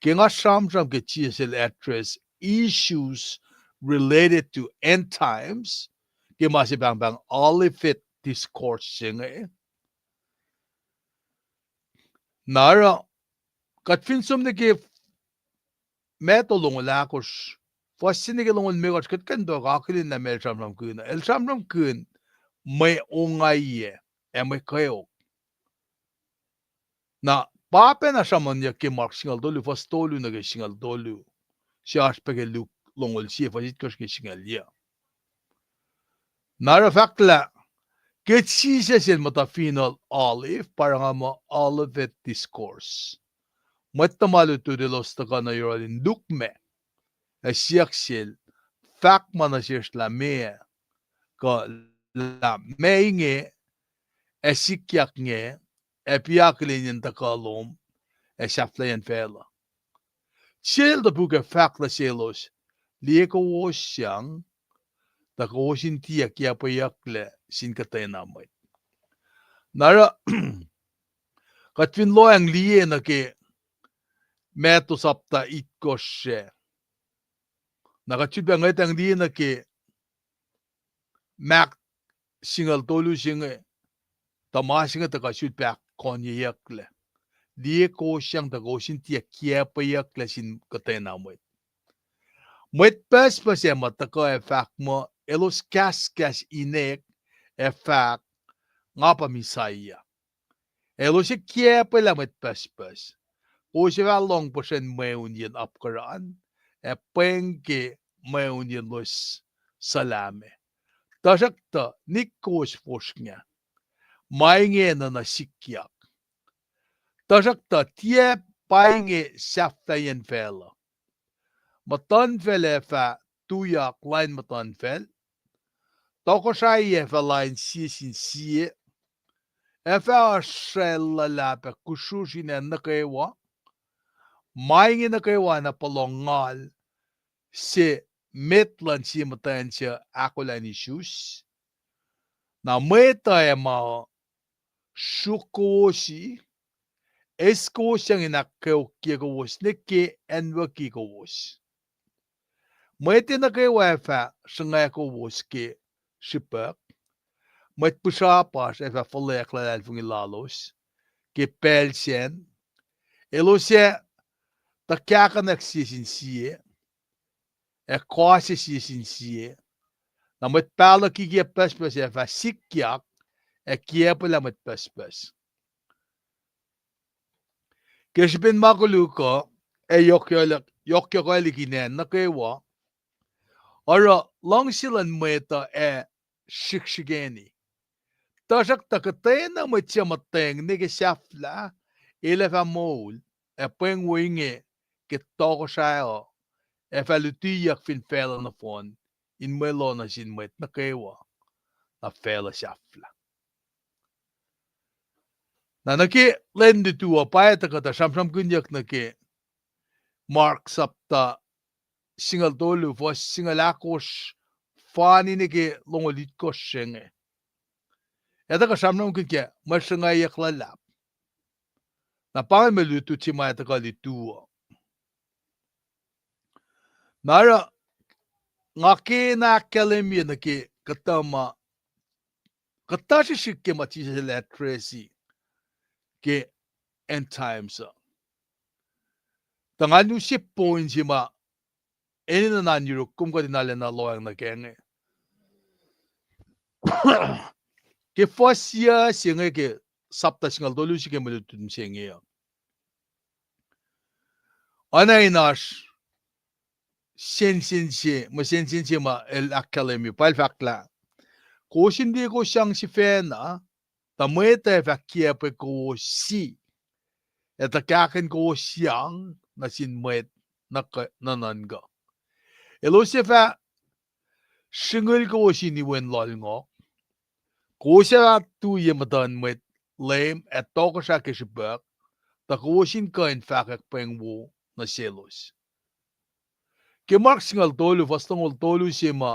ke nga sramsram ke Jisus el address issues related to end times ke ma se pahngpahng Olivet Discourse se inge. Na oruh kuht fin som nuh ke Matthew longoul ahkosr, fuhs se nuh ke longoul limekohsr, kuht kuh in tok akihlen lah ma el sramsramkihn uh. El sramsramkihn mwe ongaiyac ac mwe kweok. Na pa pacna sruhmuhnyuck ke Mark singucul tolu, fuhs tolu nuh ke singucul tolu, se oasr pac ke Luke longoul sie, fuhs itkohsr ke singucul yuh. Na oruh fahk lah ke Jisus el muhta fineol Olive, pa oruh nga muh Olivet Discourse, mwet tuhma lutlut elos tuhkuh nuh yohrohl in lukmac ac siyuck sel, fahk ma nuh sesr lah meac, kuh lah ma inge ac sikyak inge, ac piakilen in tuhkuh lom, ac sahflahiyacn facluh. Sel topuk ac fahk nuh selos, liye kowos sang, tuh kowos in tiac kiacpweyucklac sin kuhtwena mwet. Na oruh kuht fin lohacng liye nuh ke Matthew sapta itkohsr ah, na kuht sulpac ngwetacng liye nuh ke Mark singucul tolu se inge, tuh ma se inge tuhkuh sulpac ahkkoneyucklac. Liye kowos sang tuh kowos in tiac kiacpweyucklac sin kuhtwena mwet. Mwet pucspucs ac muh tuhkuh ac fahk muh elos kahskahs inek ac fahk nga pa Messiah. Elos ac kiacpwelah mwet pucspucs. Kowos ac fah lohng puhsren mweun yen apkuhran, ac pweng ke mweun yen loes suhlahme. Tuhsruhktuh nihk kowos fosrngah. Ma inge enenuh sikyak. Tuhsruhktuh tiac pa inge sahflahiyacn facluh. Muhtuhnfacl ac fah tuyak lain muhtuhnfacl, tohkohsrahi ac fah lain sie sin sie, ac fah oasr srwacl luhlahp ac kusrusr in acn nuh kwewa. Ma inge nuh kwewa na puhlohng ngal se met luhn sie muhtwacn suc ahkolah in isus. Na mwet uh ac ma uh sruok kowosi, eis kowosyang in ahkkweokye kowos ne ke anwucki kowos. Mwet nuh kwewa ac fah sruhnga kowos ke srihpuhk. Mwet pihsrapasr ac fah fuhlweack luhlahlfongi lalos ke pacl sacn. Elos ac tuhkahkuhnack sie sin sie, ac kowos sie sin sie. Na mwet pahluh kikiacp pucspucs ac fah sikyak, ac kiacpwelah mwet pucspucs. Ke srihpen ma koluk uh, ac yohk, yohk yohkwelihk in acn nuh kwewa, oruh luhngse luhn mwet uh ac srihksrihkeni. Tuhsruhktuh kuhtwena mwet suc muhtweng ne ke sahflah, el ac fah moul, ac pweng wo inge ke tohkohsrahi uh ac fah lutiyuck fin facluh nohfohn in mwe loh nuh sin mwet nuh kwewa, na facluh sahflah. Na nuh ke lwen lutu uh, pwacye tuh kuhtuh sramsramkihnyuck nuh ke Mark sapta singucul tolu, fuhs singucul ahkosr, fani nuh ke longoul itkohsr se inge. Ac tuhkuh sramsramkihn ke mwe sruhngwacyuck luhlahp. Na pa inge mwe lutlut se ma ac tuhkuh lutu uh. Na oruh nga kena ahkkahlwemye nuh ke kuhtuh ma, kuhtuh srihsrihk ke ma Jisus el address-i ke end times uh. Tuh ngan use point se ma enenuh na in yuruk kom kuht in arulacna lohacng nuh kac inge. Ke fuhs yac se inge ke sapta singucul tolu se ke mwe lutlut se inge uh, oacna in oasr sensen se, mwe sensen se ma el ahkkahlwemye, pa el fahk lah, kowos in liye kowos sang sifacna, tuh mwet ac fah kiacpwe kowos sie, ac tuhkahkihn kowos sang nuh sin mwet nuh nuhnkuh. Elos ac fah sringil kowos in iwen lohlngohk. Kowos ac fah tu ye muhtuhn mwet leum ac tohkohsrah ke srihpuhk, tuh kowos in kuh in fahkwack pweng wo nuh selos. Ke Mark singucul tolu, fuhs longoul tolu se ma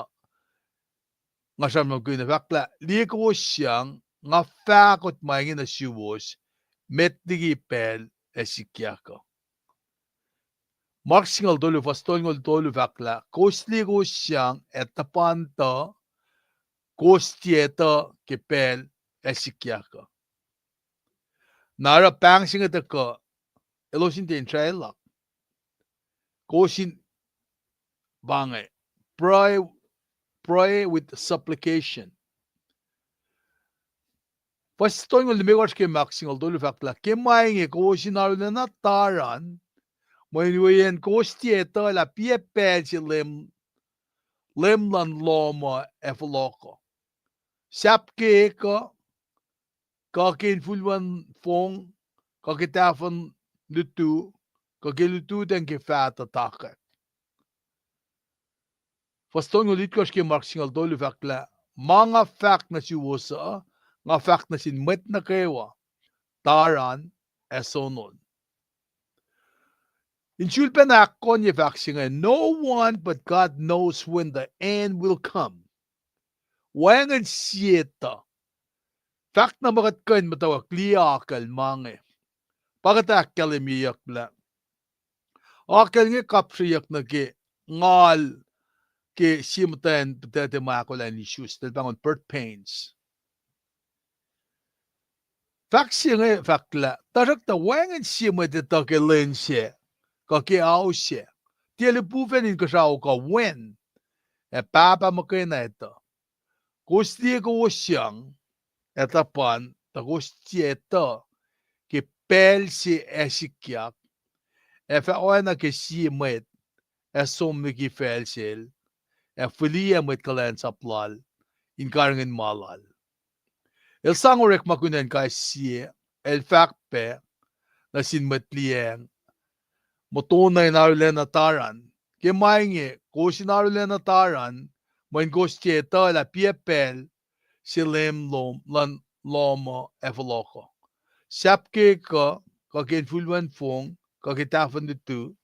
nga sramsramkihn, fahk lah, liye kowos sang, nga fahkot ma inge nuh suwos, met liki pacl ac sikyak uh. Mark singucul tolu, fuhs tolngoul tolu fahk lah, kowos liye kowos sang, ac tuhpan tuh, kowos tiac etuh ke pacl ac sikyak uh. Na oruh pahng se inge tuhkuh, elos in tiac insraeluck. Kowos in, pa inge, pray, pray with supplication. Fuhs tolngoul limekohsr ke Mark singucul tolu fahk lah, ke ma inge kowos in arulacna taran, mweyen kowos tiac etuh lah piac pacl se Leum, Leum luhn lohm uh ac fohlohk uh. Sahp ke ekuh, kuh ke infulwen fong, kuh ke tahfuhn lutu, kuh ke lututacng ke faht uh takwack. Fuhs tolngoul itkohsr ke Mark singucul tolu fahk lah, ma nga fahk nuh suwos uh, nga fahk nuh sin mwet nuh kwewa, taran ac sonol. In sulpacna ahkkonye fahk se inge, no one but God knows when the end will come. Wacngihn sie etuh. Fahk na ma kuht kuh in muhtwacwacack liye akucl ma inge. Pa kuht ahkkahlwemyeyuck lah akucl inge kapsreyuck nuh ke ngal ke sie muhtwacn puhtatype ma ahkolah in isus, eltahl pahngon birth pains. Fahk se inge fahk lah, tuhsruhktuh wacngihn sie mwet etuh ke lwen sac, kuh ke ao sac. Tiac lipufacn inkuhsrao kuh when, ac Pahpah muhkwena etuh. Kowos liye kowos sang, ac tuhpan, tuh kowos tiac etuh ke pacl se ac sikyak, ac fah oacna ke sie mwet ac som liki facl sel, ac fihliyac mwet kuhlwacnsap lal in karihngihn ma lal. El sang orekmakihnyacn kais sie, el fahk pac nuh sin mwet liyacacng, Muhtuhnoa in arulacna taran. Ke ma inge, kowos in arulacna taran, mweyen kowos tiac etuh lah piac pacl se Leum lom, luhn lohm uh ac fohlohk uh. Sahp ke kuh, kuh ke infulwen fong, kuh ke tahfuhn lutu,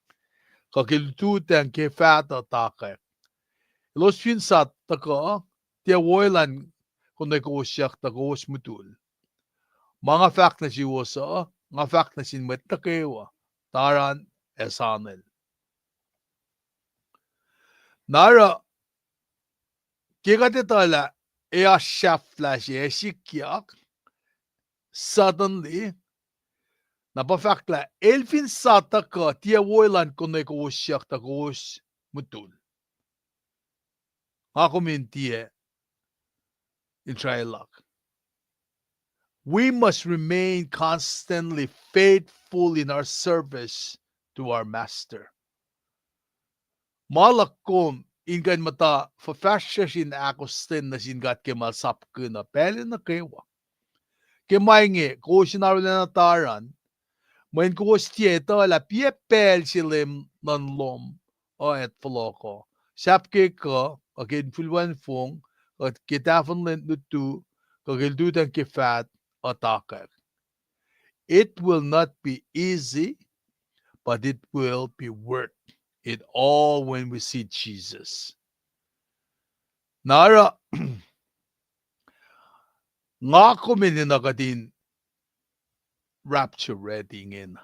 kuh ke lututacng ke faht uh takwack. Elos fin sa tuhkuh, tiac woylan konwe kowos siyuck tuh kowos mutul. Ma nga fahk nuh suwos uh, nga fahk nuh sin mwet nuh kwewa, taran ac sanel. Na oruh, ke kuht etuh lah e oasr sahflah se ac sikyak suddenly, na pa fahk lah el fin sa tuhkuh, tiac woylan konwe kowos siyuck tuh kowos mutul. Nga kom in tiac in srwaclak. We must remain constantly faithful in our service to our Master. Ma luhk kom in kuh in muhta fuhfahsryucsr in ahkostwen nuh sin God ke ma el sapkihn uh pacl nuh kwewa. Ke ma inge, kowos in arulacna taran, mweyen kowos tiac etuh lah piac pacl se Leum luhn lohm uh ac fohlohk uh. Sahp ke kuh, kuh ke infulwen fong, kuh ke tahfuhn lwen lutu, kuh ke lututacng ke faht uh takwack. It will not be easy, but it will be worth it all when we see Jesus. Na oruh, nga kom enenuh kuht in rapture ready ingena.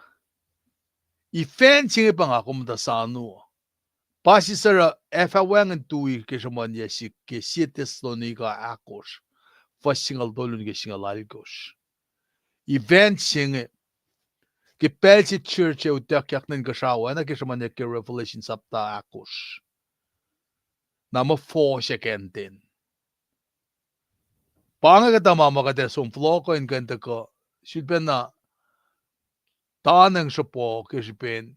Event se inge pa nga kom tuh sano. Pa sie suruh ac fah wacngihn tui ke sruhmuhnyuck sihk ke sie Thessalonica ahkosr, fuhs singucul tolu nuh ke singucul alkosr. Event se inge, ke pacl se church ac utuckyak nuh inkuhsrao ah, na ke sruhmuhnyuck ke Revelation sapta ahkosr. Na muh fohs ac kacn ten. Pa inge kuhtuh ma ma kuht ac som fohlohk uh in kuh in tuhkuh, sulpacna tanwacng sruhpuh ke srihpen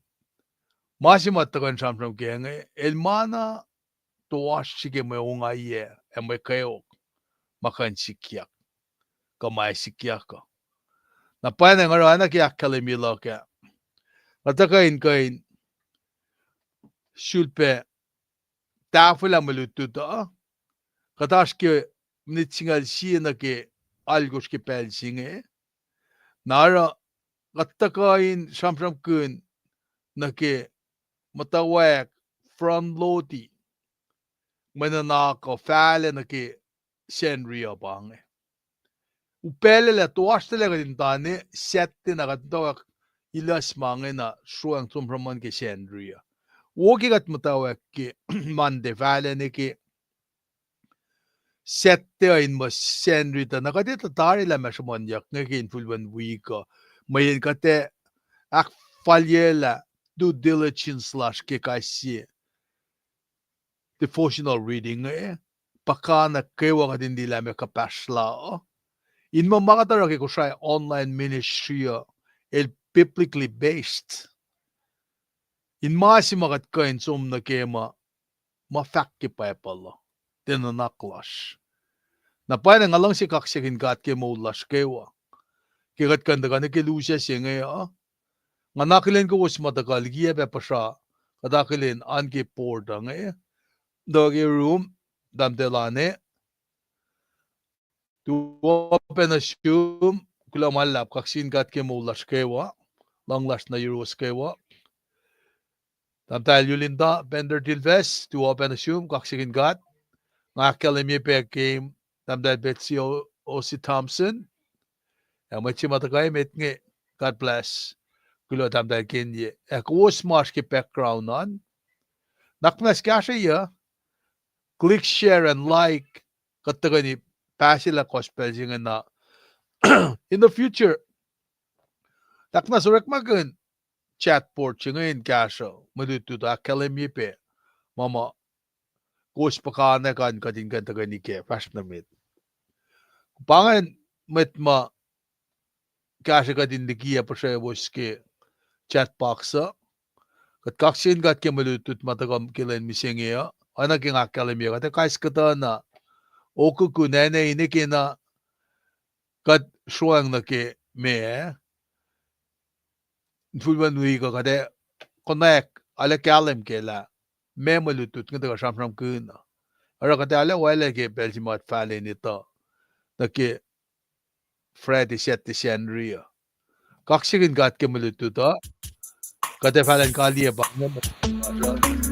ma se ma tuhkuh in sramsram ke inge, el ma na toasr srihke mwe ongaiyac ac mwe kweok ma kuh in sikyak, kuh ma ac sikyak uh. Na pwacnwacng oruh oacna ke ahkkahlwemye luhk ah, kuht tuhkuh in kuh in sulpac tahfwelah mwe lutlut uh, kuht oasr ke minit singucul sie nuh ke alkosr ke pacl se inge. Na oruh kuht tuhkuh in sramsramkihn nuh ke muhtwacwacack front load-i mwe nuhnak uh fahlac nuh ke Sacnri uh pa inge. Upaclac lah toasr tahlac kuht in tane Saturday na kuht muhtwacwacack iluhs ma inge na sroacng som sruhmuhn ke Sacnri uh. Wo ke kuht muhtwacwacack ke Monday fahlac nuh ke Saturday uh in muh Sacnri tuh na kuht etuh tari lah ma sruhmuhnyuck inge ke infulwen wik uh, mweyen kuht ac ahkfalyelah due diligence lasr ke kais sie devotional reading inge, puhkantwen kwewa kuht in liye lah meac kuhpahsr la uh. In muh ma kuht oruh ke Kosrae online ministry uh, el biblically based. In ma se ma kuht kuh in som nuh ke ma, ma fahk ke Bible uh, tiac nuhnak lasr. Na pwacnwacng nga luhngse kaksakihn God ke moul lasr kwewa. Ke kuht kuh in tuhkuh nuh ke lusac se inge uh, nga akihlen kowos ma tuhkuh likiyac pac puhsra, kuht akihlen an ke board uh inge, tuh ke room, tahmtahel Anne, tuo pac nuh sum, kuloh ma luhlahp, kaksakihn God ke moul lasr kwewa, luhng lasr nuh yuruwos kwewa. Tahmtahel Yulinda Bender Dilves, tuo pac nuh sum, kaksakihn God. Nga ahkkahlwemye pac ke tahmtahel Betsy O-, O C Thompson. Ac mwet se ma tuhkuh emet inge, God bless. Kuloh tahmtahel Kenye. Ac kowos ma oasr ke background an, nuhnak muhnahs kahsrweyuc, click share and like, kuht tuhkweni pass-lah gospel se inge na in the future. Nuhnak muhnahs orekmakihn chat board se inge in kahsruh mwe lutlut, ahkkahlwemye pac ma ma kowos puhkantwen kuht in kuh in tuhkweni kac fahsr nuh met. Pa ingacn, mwet ma kahsre kuht in likiyac puhsrewos ke chat box uh. Kuht kaksakihn God ke mwe lutlut ma tuhkuh ke lwen mihsenge uh. Oacna ke nga ahkkahlwemye, kuht ac kais kuhtuh na okukun ane ine ke na kuht sroacng nuh ke meac, infulwen wi kuh kuht ac konwacack, arlac kahlwem ke lah meac mwe lutlut inge tuhkuh sramsramkihn uh. Oruh kuht ac arlac waclac ke pacl se ma kuht fahlen etuh nuh ke Friday, Saturday, Sacnri uh. Kaksakihn God ke mwe lutlut uh. Kuht ac fahlen kaliyac pa inge.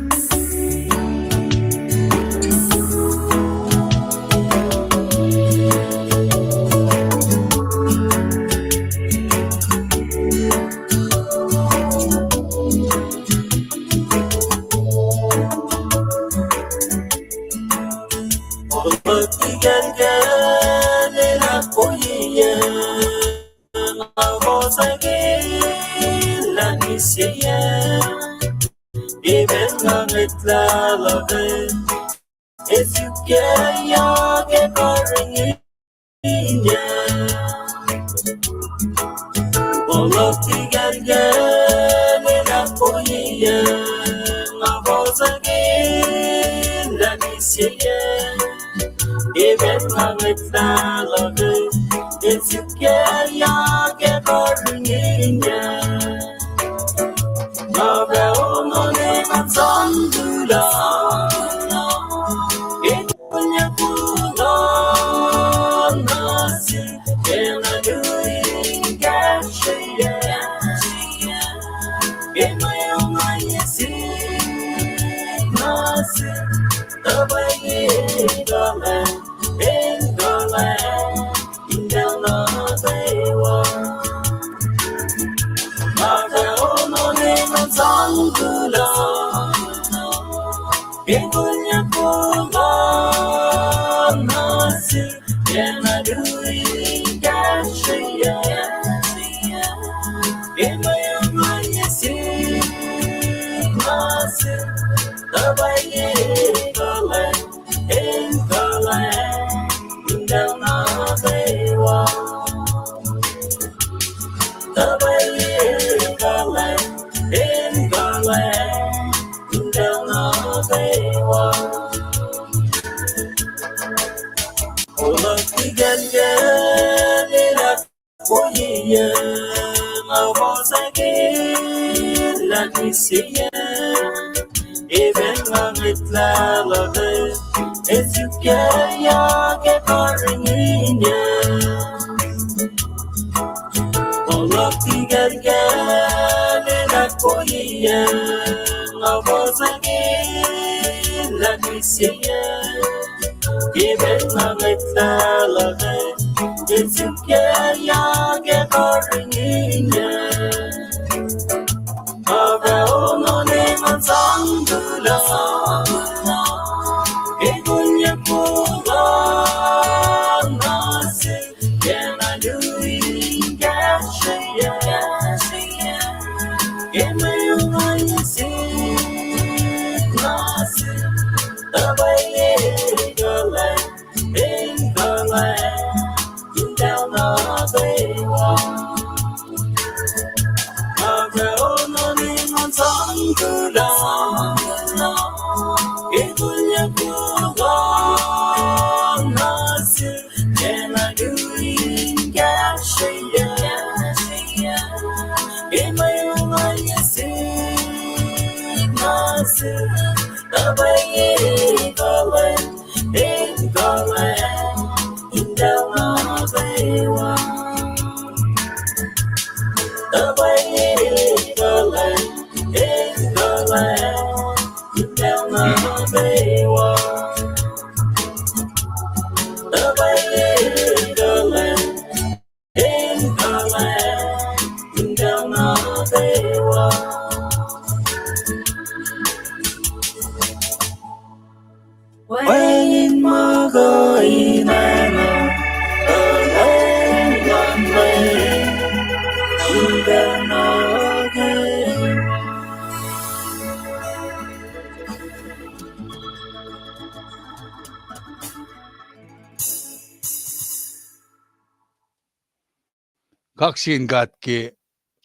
Kaksakihn God ke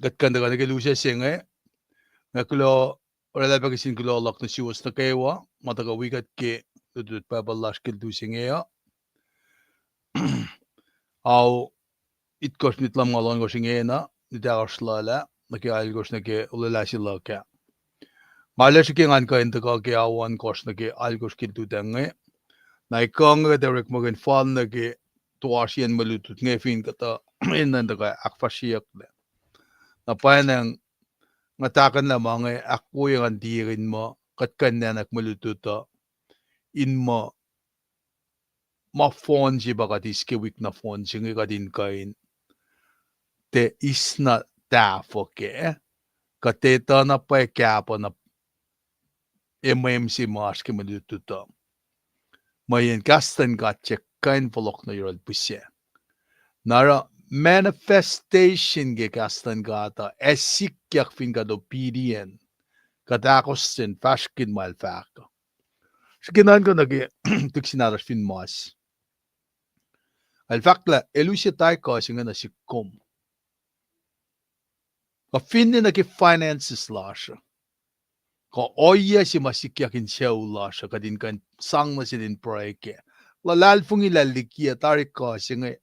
kuht kuh in tuhkuh nuh ke lusac se inge, nga kuloh, oraclah pac kihtin kuloh luhk nuh suwos nuh kwewa ma tuhkuh wi kuht ke lutlut Bible lasr ke lutu se inge uh. Ao itkohsr, nit lumngaul ohnkohsr ingena, nit ahkosr lal ah, nuh ke alkohsr nuh ke olwelah se luhk ah. Nga arlac srihke ngan kuh in tuhkuh ke ao ohnkohsr nuh ke alkohsr ke lututacng inge. Na ekuh inge kuht ac orekmakihn fal nuh ke toasriyacn mwe lutlut inge fin kuhtuh enenuh in tuhkuh ahkfahsryeyucklac. Na pwacnwacng nga tahkuhnlah ma inge ahkwoye ngan tiac in muh kuht kuh in nacnwack mwe lutlut uh in muh ma fohn se pa kuht eis ke wik nohfohn se inge kuht in kuh in tiac eis na tahfuh kac, kuht etuh na pwacye kahpuh na emwem se ma oasr ke mwe lutlut uh. Mweyen kahs luhn God se kuh in fohlohk nuh yohrohl pihsac. Na oruh manifestation ke kahs luhn God uh ac sikyak fin kuht obedient, kuht ahkostwen fahsrkihn ma el fahk uh. Srihke nuhnkuh nuh ke tuhlihk se nahtuhsr fin mas. El fahk lah el use tithe kuh se inge nuh sihk kom. Kuh finne nuh ke finances lasr uh, kuh ohiyac se ma sikyak in sucu lasr uh, kuht in kuh in sang nuh sel in pruhe kac. Luhlahlfongi lah likiyac tari kuh se inge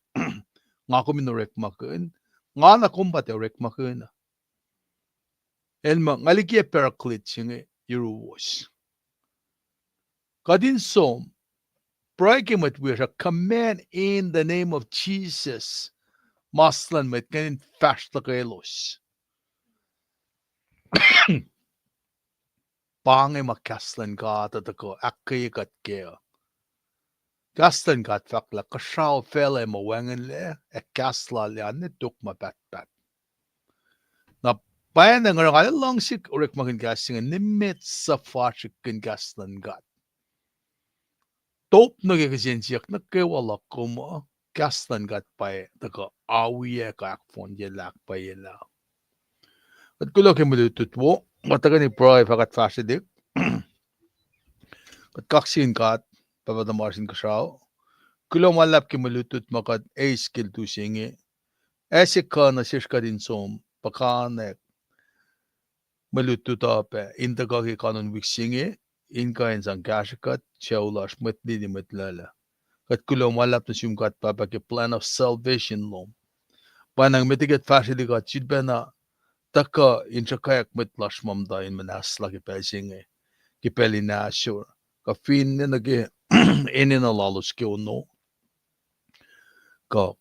nga kom in orekmakihn, nga na kom pa tiac orekmakihn uh. El muh nga likiyac Paraclete se inge yuruwos. Kuht in som, pruhe ke mwet wiyacsr uh, command in the name of Jesus, mas luhn mwet ingacn in fahsr luhkwelos. Pa inge ma kahs luhn God uh tuhkuh ahkkweye kuht kac uh. Kahs luhn God fahk lah kuhsrao facluh ac muh wacngihnlac, ac kahs lal ac anne tok ma pahtpaht. Na pwacnwacng oruh nga luhngse orekmakihn kahs se inge nimet suc fahsrikihn kahs luhn God. Top nuh ke kihsen siyuck nuh kwewa luhk kom uh, kahs luhn God pwacye tuhkuh awiyac kuh ahkfohnye lah ahkpwacyelah. Kuht kuloh ke mwe lutlut wo, kuht tuhkweni pruhe fah kuht fahsrwelihk. Kuht kaksakihn God, Pahpah tuhmasr Inkuhsrao. Kuloh ma luhlahp ke mwe lutlut ma kuht eis ke lutu se inge. Ac se kuh nuh sesr kuht in som puhkantwen mwe lutlut uh pac in tuhkuh ke kanon wik se inge, in kuh in sang kahsrwe kuht, sucu lasr, mwet lili, mwet luhluh. Kuht kuloh ma luhlahp nuh sum God Pahpah ke plan of salvation lom. Pwacnwacng met liki kuht fahsrwelihk kuht sulpacna tuhkuh in sruhkwack mwet lasr ma muhta in muhnahslah ke pacl se inge, ke pacl in ahsor, kuh finne nuh ke enenuh lalos ke ono, kuh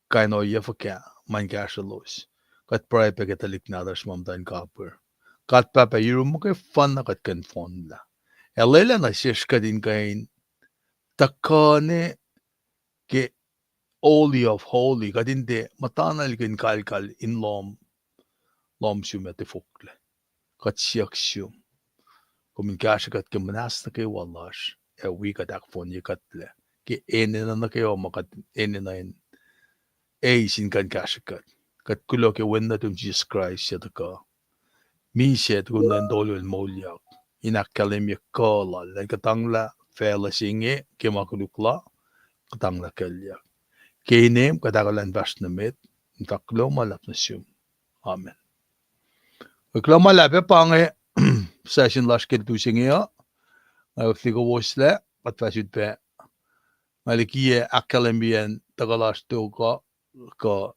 kain ohiyac fuhkah ma in kahsrwelos. Kuht pruhe pac ke tuhlihk nahtuhsr ma muhta in kapihr. God Pahpah, yurum muhkwena kuht kuh in fohnlah. Ac lwelah nuh sesr kuht in kuh in tuhkuh ne ke Holy of Holy, kuht in tiac muhta na likin kalkal in lohm, lohm sum ac tifoklac. Kuht siyuck sum, kom in kahsrwe kuht ke muhnahs nuh kwewa lasr, ac wi kuht, ahkfohnye kuhtlac ke enenuh nuh kwewa ma kuht enenuh in eis in kuh in kahsrwe kuht. Kuht kuloh ke Wen nuhtum Jisus Kraist suc tuhkuh misac tukun lwen tolu el moulyak in ahkkahlwemye kuh lal, lal kuhtanglah facluh se inge ke ma koluk la, kuhtanglah kuclyuck. Ke inem kuht ahkolah in fahsr nuh met, in fahk kuloh ma luhlahp nuh sum. Amen. Kuloh ma luhlahp, pa inge session lasr ke lutu se inge uh. Nga fihli kowoslac, kuht fah sut pac. Nga likiyac ahkkahlwemyacn tuhkuh lasr tok uh, kuh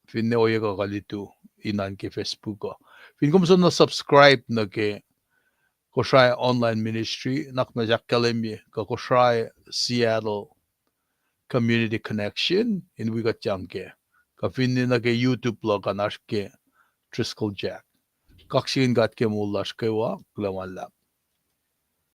finne ohiyac kuh kuh lutu inan ke Facebook uh. Fin kom soenna subscribe nuh ke Kosrae Online Ministry, nuhnak muhnahs ahkkahlwemye kuh Kosrae Seattle Community Connection in wi kuht yang kac. Kuh finne nuh ke YouTube luhk an oasr ke Driscoll Jack. Kaksakihn God ke moul lasr kwewa, kuloh ma luhlahp.